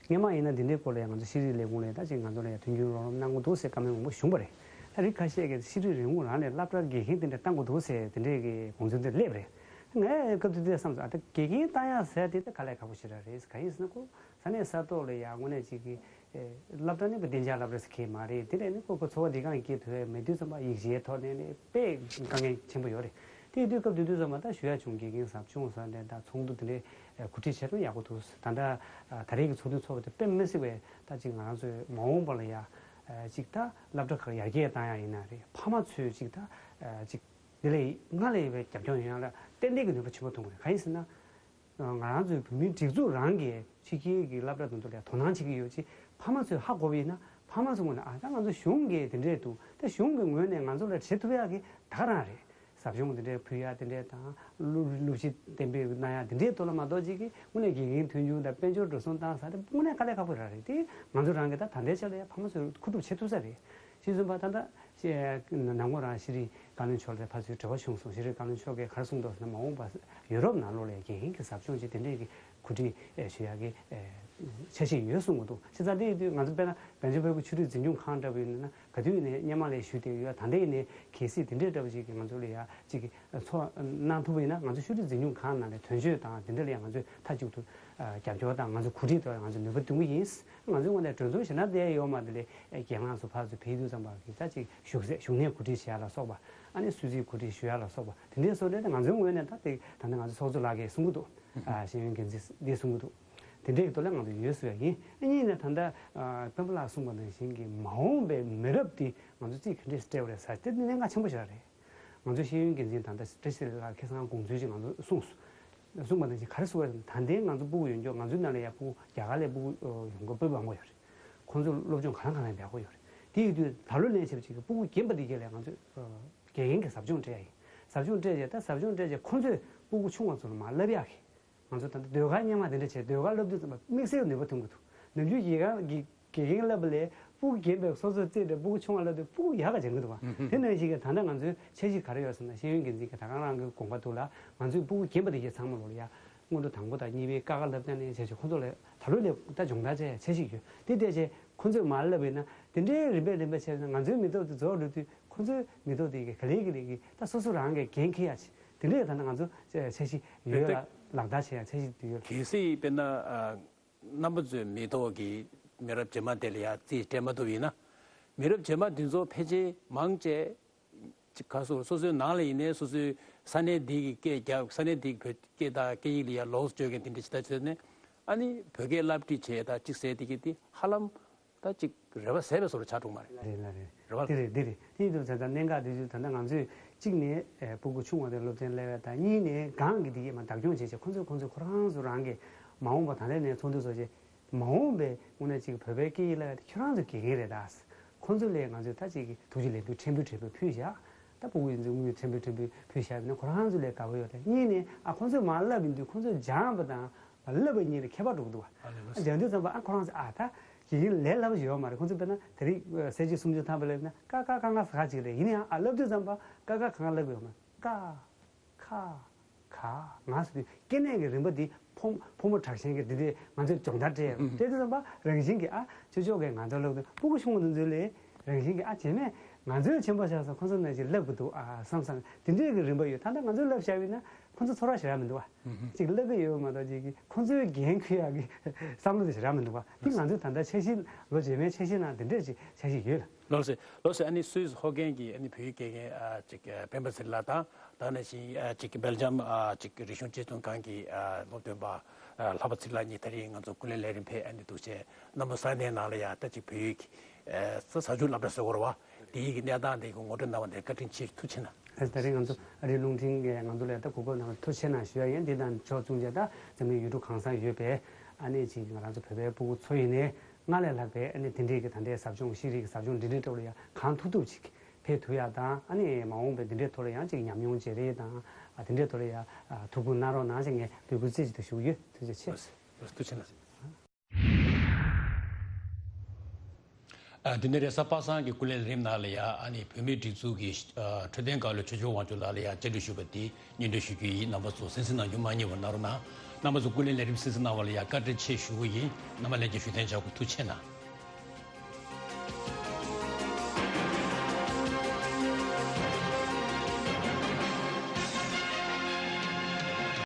སྔོན་མ་ཡིན་ན་འདི་འདྲའི་སྐོར་ལ་ཡང་ང་ཚོ་ཤེས་རིག་ལས་ཁུངས་ལ་ད་ཅིག་ང་ཚོ་ལ་ཡང་མཐུན་འགྱུར་རོགས་རམ་གནང་གི་འདུག་ཟེར་བཀའ་མོལ་མང་པོ་བྱུང་བ་རེད། ད་རིགས་ཁ་ཤས་ཀྱིས་ཤེས་རིག་ལས་ཁུངས་རང་ནས་སློབ་གྲྭར་དགེ་རྒན་དེ་འདྲ་བཏང་དགོས་འདུག་ཟེར་དེ་འདྲའི་གི་དགོངས་ཚུལ་དེ་སླེབས་རེད། ངས་སྐབས་དེ་དུས་བསམ་སོང་། ཨ་ད་དགེ་རྒན་བཏང་ཡག་ཟེར་དེ་ད་དཀའ་ལས་ཁག་པོ་ཞེ་དྲག་རེད། གང་ཡིན་ཟེར་ན་ཁོ་ས་གནས་ས་ཐོག་ལ་ཡང་དངོས་གནས་ཅིག་གི་ཨེ། སློབ་གྲྭ་ནི་བདེ་འཇགས་སློབ་གྲྭ་ཟེར་མཁན་མ་རེད། དེ་ལས་ནི་ཁོ་ཁོ་འཚོ་བ་འདི་གང་སྐྱེལ་ཐུབ་ཡ་མེད་དུས་ཙམ་པ་ཡིག་ཆའི་ཐོག་ནས་ནི་དཔེ་དཀའ་ངལ་ཆེན་པོ་ཡོད་རེད། དེ་ཡིན་དུས་སྐབས་དེ་དུས་ཙམ་པ་ད་ཞུ་ཡ་བྱུང་། དགེ་རྒན་ཟབ་སྦྱོང་ཟེར་ནས་ད་ཚོགས་འདུ་དེ་འདྲའི་གོ་སྒྲིག་བྱས་ན་ཡག་པོ་འདུག་ད་ལྟ་ད་རེས་ཀྱི་ཚོགས་འདུ་ཚོགས་པ་དེ་དཔེ་མི་སྲིད་པའི་ད་ཅིག་ང་རང་ཚོའི་མ་འོངས་པ་ལ་ཡ་ཅིག་ད་སློབ་གྲྭ་ཁག་ཡར་རྒྱས་བཏང་ཡ་ཡིན་ན་རེད། ཕ་མ་ཚོས་ཅིག་ད་ཅིག་དེ་ལས་སྔ་ལས་པའི་རྒྱབ་སྐྱོར་ཡོང་ཡ་ལ་ཏན་ཏན་གྱི་ནུས་པ་ཆེན་པོ་ཐོན་གྱི་རེད། གང་ཡིན་ཟེར་ན། ང་རང་ཚོའི་བོད་མིའི་སྒྲིག་འཛུགས་རང་གིས་ཕྱི་རྒྱལ་གྱི་སློབ་གྲྭ་དེ་ཚོ་ལ་དོ་སྣང་བྱེད་ཀྱི་ཡོད་ཅེས་ཕ་མ་ཚོས་ཧ་གོ་བ་ཡིན་ན། ཕ་མ་ཚོའི་ངོས་ནས་ཨ་ད་ང་ཚོ་གཞུང་གིས་དེ་འདྲས་འདུག་ད་གཞུང་གི་ངོས་ནས་ང་ཚོ་ལ་བྱེད་ཐུབ་ཡག་གི་ད་ག་རང་རེད། ཟབ་སྦྱོང་དེ་འདྲས་ཕུལ་ཡག་དེ་འདྲས་དང་། སློབ་སློབ་གཞི་གཏན་འབེབས་གནང་ཡག་དེ་འདྲས་ཐོག་ལ་མ་གཏོགས་ཅིག་གི་དངོས་གནས་དགེ་རྒན་མཐུན་འགྱུར་དང་དཔལ་འབྱོར་འགྲོ་སོང་བཏང་ས་དེ་དངོས་གནས་དཀའ་ལས་ཁག་པོ་རང་རེད། དེ་ང་ཚོ་རང་གིས་ད་ད་ལྟའི་ཆ་ལ་ཡ་ཕ་མ་ཚོས་མཁོ་སྒྲུབ་བྱེད་ཐུབ་ས་རེད། ཞེས་གསུངས་པ། ད་ལྟ་ནང་ཁོ་རང་ཤེས་རིག་བཀའ་བློན་མཆོག་ལ་ཕར་ཚུར་འབྲེལ་བ་བྱུང་སོང་། ཤེས་རིག་བཀའ་བློན་མཆོག་གིས་ག་རེ་གསུངས་འདུག་ཟེར་ན། མ་འོངས་པ་ཡུ་རོབ་ནང་ལོགས་ལ་དགེ་རྒན་གྱི་ཟབ་སྦྱོང་བྱེད་དེ་འདྲས་ཀྱི་གོ་སྒྲིག་ཞུ་ཡག་གི་འཆར་གཞི་ཡོད་གསུངས་འདུག་བྱས་ཙང་དེ་ཡིན་དུས་ང་ཚོ་དཔེར་ན་བན་ཆེན་བོད་ཀྱི་ཆོས་རིག་འཛིན་སྐྱོང་ཁང་འདྲ་བོ་ཡིན་ན། ག་དུས་ནས་སྔོན་མ་ལས་ཞུས་བསྡད་ཡོད། ད་ལྟའི་ནས་གལ་སྲིད་དེ་འདྲས་འདྲ་བོ་ཞིག་གིས་ང་ཚོ་ལ་ཡ་ཅིག་གི་ཚོགས་གནང་ཐུབ་པ་ཡིན་ན། ང་ཚོ་ཤེས་རིག་འཛིན་སྐྱོང་ཁང་ནང་ནས་དོན་གཅོད་དང་དེ་འདྲ་ལ་ཡང་ང་ཚོས་མཐའ་གཅིག་ཏུ་རྒྱབ་སྐྱོར་དང་ང་ཚོ་གོ་སྒྲིག་དང་ང་ཚོ་ནུས་པ་འདོན་གྱི་ཡིན། ང་ཚོའི་ངོས་ནས་གྲོས་ཚོགས་ཞེ་དྲག་བསྡད་ཡོད་མ་རེད། དེ་ལས་རྒན་ལགས་ཚོ་ཕར་ཚུར་ཕེབས་དུས་ཙམ་པ་གི་ད་ཅིག་བཞུགས་ས་བཞུགས་གནས་གོ་སྒྲིག་བྱེད་ཡ་ལ་སོགས་པ། ཨ་ནི་གསོལ་ཚིགས་གོ་སྒྲིག་ཞུ་ཡ་ལ་སོགས་པ་དེ་འདྲའི་བཟོ་འདྲ་དེ་ང་ཚོའི་ངོས་ནས་ད་དེ་ད་ལྟ་ང་ཚོ་ཚོགས་གཙོ་ལགས་ཀྱིས་གསུང་གི་འདུག་ཨ་ཤེས་ཡོན་འགན་འཛིན་འདིས་གསུང་གི་འདུག་དེ་འདྲའི་གི་ཐོག་ལ་ང་ཚོ་ཡོད་བཟོ་ཡ་ཡིན། ཨ་གཉིས་ནས་ད་ལྟ་ཨ་སྤེན་པ་ལགས་གསུངས་པ་ནང་བཞིན་གྱི་མ་འོངས་པའི་མི་རབས་འདི་ང་ཚོ་རྩིས་ག་འདྲས་སྤྲད་པ་རེད་ཟེར་དེ་གནད་འགག་ཆེན་པོ་ཞིག་རེད། ང་ཚོ་ཤེས་ཡོན་འགན་འཛིན་ད་ལྟ་བཀྲ་ཤིས་ལགས་ཁ་སང་དགོངས་ཚུལ་ཅིག་ང་ཚོ་གསུངས་སོང་། གསུངས་པ་ནང་བཞིན་ག་རེ་གསུངས་པ་རེད་ཟེར་ན། ད་ལྟའི་ང་ཚོ་སྤུ་གུ་ཡོད་མཁན། ང་ཚོའི་ནང་ལ་ཡ་སྤུ་གུ་རྒྱ་གར་ལ་སྤུ་གུ་ཡོང་མཁན་དཔེ་མང་པོ་ཡོད་རེད། ཁོང་ཚོས་སློབ་སྦྱོང་ག་རང་ག་རང་ཡག་པོ་ཡོད་རེད། དེ་ཡིན་དུས་ད་ལོ་ལན་ཆབས་ཅིག་གི་སྤུ་གུ་རྒན་པ་དེ་གས་ལ་ང་ཚོས་དགེ་རྒན་གྱི་ཟབ་སྦྱོང་སྤྲད་ཡ་ཡིན། ཟབ་སྦྱོང་སྤྲད་རྗེས། ད་ཟབ་སྦྱོང་སྤྲད་རྗེས་ཁོང་ཚོས་སྤུ་གུ་ཆུང་བ་ཚོ་ལ་མར་བསླབ་ཡག་གི། ང་ཚོ་ད་ལྟ་ཟློས་གར་སྔོན་མ་དེ་འདྲ་བྱས་ཟློས་གར་བསླབ་དུས་ཙམ་པ་དམིགས་བསལ་ནུས་པ་ཐོན་གྱི་འདུག་ནམ་རྒྱུན་དགེ་རྒན་གྱི་དགེ་རྒན་བསླབ་པ་ལས་སྤུ་གུ་རྒན་པའི་སོ་སོ་རྩེད་འདྲ་སྤུ་གུ་ཆུང་བ་བསླབ་དུས་སྤུ་གུ་ཡག་ག་སྦྱང་གི་འདུག་བ། དེ་ནང་བཞིན་གྱི་ད་ལྟ་ང་ཚོའི་འཆར་གཞི་ག་རེ་ཡོད་ཟེར་ན། ཤེས་ཡོན་འགན་འཛིན་གྱིས་ད་ག་རང་གི་དགོངས་པ་འདུག་ལ། ང་ཚོའི་སྤུ་གུ་རྒན་པ་དེ་གའི་ཚང་མ་ལོ་ལ་ཡ་སྔོན་འགྲོ་དང་པོ་དང་གཉིས་པའི་ཀ་ཁ་བསླབ་སྟངས་ནས་བྱས་བྱས་ཁོ་ཚོ་ལ་ད་ལོ་ལས་ད་སྦྱོང་བརྡར་བྱས་འཆར་གཞི་ཡོད། དེ་བལྟས་བྱས་ཁོ་ཚོས་མར་བསླབ་པ་ཡིན་ན། དེ་འདྲའི་རིམ་པས་རིམ་པས་བྱས་ན་ང་ཚོའི་མི་ཐོག་དེ་རྫོགས་འགྲོ་དུས། ཁོ་ཚོའི་མི་ཐོག་དེ་གི་ག་ལེ་ག་ལེ་གི་ད་སོ་སོ་རང་གི་འགན་འཁྱེར་ཡ་ཆེ། དེ་འདྲའི་ད་ལྟ་ང་ཚོ་འཆར་གཞི་ཡོད་ལ། ལག་བསྟར་བྱེད་ཡ་འཆར་གཞི་དེ་ཡོད། གལ་སྲིད་དཔེར་ན་ཨ་རྣམ་པ་ཚོའི་མི་ཐོག་གི་མི་རབས་རྗེས་མ་དེ་ལ་ཡ་རྩིས་སྤྲད་མ་ཐུབ་ཡིན་ན། མི་རབས་རྗེས་མ་དེ་ཚོ་ཕལ་ཆེར་མང་ཆེ་ཅིག་ག་སོ་སོ་སོའི་ནང་ལ་ཡིན་ནའི་སོ་སོའི་ས་གནས་དེ་གི་སྐད་རྒྱག་ས་གནས་དེ་གི་བོད་སྐད་དང་སྐད་ཡིག་ལ་ཡ་ལོགས་སུ་བཅོས་མཁན་དེ་འདྲ་ཅིག་ད་བྱས་ནས། ཨ་ནི་བོད་སྐད་བསླབ་ཁྲིད་བྱས་ད་ཅིག་ཟེར་དེ་གི་དེ་ཧ་ལམ། ད་ཅིག་རེ་བ་ཟད་པའི་བཟོ་འདྲ་ཆགས་འགྲོ་མ་རེད། རེད་ལ་རེད། རེད་བ། དེ་རེད་འདི་རེད། དེ་ཡིན་དུས་ད་ལྟ་གནད་འགག་དེ་ཚོ་ད་ལྟ་ང་ཚོས་གཅིག་ནས་ཨེ་སྤུ་གུ་ཆུང་བ་དེ་སློབ་ཚན་སླེབས་ཡ་དང་། གཉིས་ནས་སྒང་གི་དེ་གས་མར་བདག་སྐྱོང་བྱེད་བྱས་ཁོ་ཚོས་ཁོ་ཚོས་ཁོ་རང་ཚོ་རང་གི་མ་འོངས་པ་ད་ལྟ་ནས་ཚོགས་འདུ་ཚོགས་བྱས་མ་འོངས་པའི་དངོས་གནས་ཅིག་བོད་པའི་སྐད་ཡིག་སླེབས་ཡ་དེ་ཁྱོད་རང་ཚོ་དགེ་རྒན་རེད་ད། ཁོ་ཚོ་ལས་ང་ཚོས་ད་ཅིག་གི་ཐུགས་རྗེ་ལེགས་འབུལ་ཕྲན་བུ་ཕྲན་བུ་ཕུལ་བཞག་ད་སྤུ་གུ་ཡིན་ཚེ་དངུལ་ཕྲན་བུ་ཕྲན་བུ་ཕུལ་བཞག་ཡིན་ན་ཁོ་རང་ཚོ་ལས་དགའ་པོ་ཡོད་རེད། གཉིས་ནས་ཨ་ཁོ་ཚོས་མར་བསླབས་ཡིན་དུས་ཁོ་ཚོས་སྦྱངས་པ་དང་། བསླབ་པ་གཉིས་ལ་ཁྱད་པར་འགྲོ་གི་འདུག་བ། ཨ་ལེ་ལོ། སྦྱང་དུས་ཙམ་པ་ཨ་ཁོ་རང་ཚོ་ཨ་ད་དགེ་རྒན་ལས་སླ་པོ་ཞིག་ཡོད་མ་རེད། ཁོ་ཚོ་དཔེར་ན་དེ་རིང་ཨ་གསལ་བྱེད་སུམ་ཅུ་ཐམ་པ་ལབ་ན་ཀ་ཁ་ག་ང་ས་ག་ཅིག་རེད། ཡིན་ན་ཡང་ཨ་བསླབ་དུས་ཙམ་པ་ཀ་ཁ་ག་ང་བསླབ་དགོས་ཡོད་མ་རེད། ཀ་ཁ་ག་ང་ཟེར་དུས་སྐྱེ་གནས་ཀྱི་རིམ་པ་འདི་ཕོ་ཕོ་མོ་དྲག་ཞན་གྱི་འདི་འདྲས་ང་ཚོས་སྦྱོང་བརྡར་སྤྲད་ཡོད་རེད། སྤྲད་དུས་ཙམ་པ་རང་བཞིན་གྱིས་ཨ་ཅོ་ཅོ་གིས་ང་ཚོ་ལབ་དུས་སྤུ་གུ་ཆུང་བ་འདི་ཚོ་ལས་རང་བཞིན་གྱིས་ཨ་བྱེ་མས། ང་ཚོས་ཆེན་པོ་བཞག་ཙང་ཁོང་ཚོ་ནང་བཞིན་བསླབ་དགོས་འདུག་ཨ་བསམ་བསམ་དེ་འདྲའི་གི་རིམ་པ་ཡོད། ད་ལྟ་ང་ཚོས་བསླབ་བཞག་པ་ཡིན་ན་ཁོང་ཚོ་ཚོར་བ་ཞེ་དྲག་མི་འདུག་བ། ཅིག་བསླབ་གི་ཡོད་མ་གཏོགས་ཅིག་ཁོང་ཚོའི་འགན་འཁུར་ཡག་གི་བསམ་བློ་དེ་ཞེ་དྲག་མི་འདུག་བ། དེ་ང་ཚོས་ད་ལྟ་འཆར་གཞི་ལོ་རྗེས་མའི་འཆར་གཞི་ནང་དེ་འདྲས་ཅིག་འཆར་གཞི་ཡོད་ལ། ལགས་སོ། ལགས་སོ། ཨ་ནི་སུད་སི་ཧོ་ཁན་གྱི་ཨ་ནི་བོད་ཡིག་དགེ་རྒན་ཨ་ཅིག་ཨ་སྤེན་པ་ཚེ་རིང་ལགས་དང་། ད་ནང་བཞིན་ཨ་ཅིག་སྦེལ་ཇམ་ཨ་ཅིག་རིག་གཞུང་གཅེས་སྐྱོང་ཁང་གི་ཨ་སློབ་སྟོན་པ་ཨ་ལྷག་པ་ཚེ་རིང་ལགས་གཉིས་ད་རིང་ང་ཚོ་ཀུན་གླེང་ལས་རིམ་ཕེབས་ཨ་ནི་འདུག་བྱས། རྣམ་པ་གསར་གཏོད་ནང་ལ་ཡ་ད་ཅིག་བོད་ཡིག་ཨ་ས་ཆ་འཇུག་སློབ་གྲྭ་ཟེར་བ་རེད་བ། དེའི་གི་གནས་སྟངས་དེ་གི་ངོ་སྤྲོད་གནང་བ་དེ་བཀའ་དྲིན་ཆེ། ཐུགས་རྗེ་ཆེ་གནང་། ད་རིང་ང་ཚོ་ཨ་རིའི་རླུང་འཕྲིན་གྱིས་ང་ཚོ་ལ་ད་གོ་སྐབས་གནང་བར་ཐུགས་རྗེ་ཆེ་གནང་ཞུ་ཡ་ཡིན། འདི་དང་ཕྱོགས་མཚུངས་བྱས་ད་འཛམ་གླིང་ཡུལ་གྲུ་གང་སར་ཡོད་པའི་ཨ་ནི་ཅིག་ང་རང་ཚོ་བོད་པའི་སྤུ་གུ་ཚོ་ཡིན་ནའི་སྔར་ལས་ལྷག་པའི་ཨ་ནི་དེ་འདྲའི་གི་ད་ལྟའི་ཟབ་སྦྱོང་ཤེས་རིག་གི་ཟབ་སྦྱོང་འདི་འདྲའི་ཐོག་ལ་ཡ་གང་ཐུབ་ཐུབ་ཅིག་ཕེབས་ཐུབ་ཡ་དང་། ཨ་ནི་མ་འོངས་པའི་འདི་འདྲའི་ཐོག་ལ་ཡང་ཅིག་ཉམས་མྱོང་བརྗེ་རེས་དང་ཨ་དེ་འདྲའི་ཐོག་ལ་ཡ་ཨ་ཐུགས་ཁུར་གནང་རོགས་གནང་ཞེས་ངས་འབོད་སྐུལ་རྩེ་གཅིག་ཏུ་ཞུ་གི་ཡོད། ཐུགས་རྗེ་ཆེ། ཐུགས་རྗེ་གནང་། ཨ་དེ་ནས་རེས་གཟའ་པ་སངས་ཀྱི་ཀུན་གླེང་ལས་རིམ་ནང་ལ་ཡ་ཨ་ནི་བོད་མིའི་སྒྲིག་འཛུགས་ཀྱི་ཨ་འཕྲོད་བསྟེན་བཀའ་བློན་ཆོས་འབྱོར་དབང་ཕྱུག་ལགས་ལ་ཡ་བཅར་འདྲི་ཞུས་པ་དེ་སྙན་སྒྲོན་ཞུ་རྒྱུ་ཡིན། རྣམ་པ་ཚོ་གསན་གཟིགས་གནང་རྒྱུ་མ་བསྙེལ་བར་གནང་རོགས་གནང་། རྣམ་པ་ཚོ་ཀུན་གླེང་ལས་རིམ་གསན་གཟིགས་གནང་བ་ལ་ཡ་བཀའ་དྲིན་ཆེ་ཞུ་གི་ཡིན། རྣམ་པ་ལྷན་རྒྱས་བཞུགས་གདན་འཇགས་དགོས། ཐུགས་རྗེ་གནང་།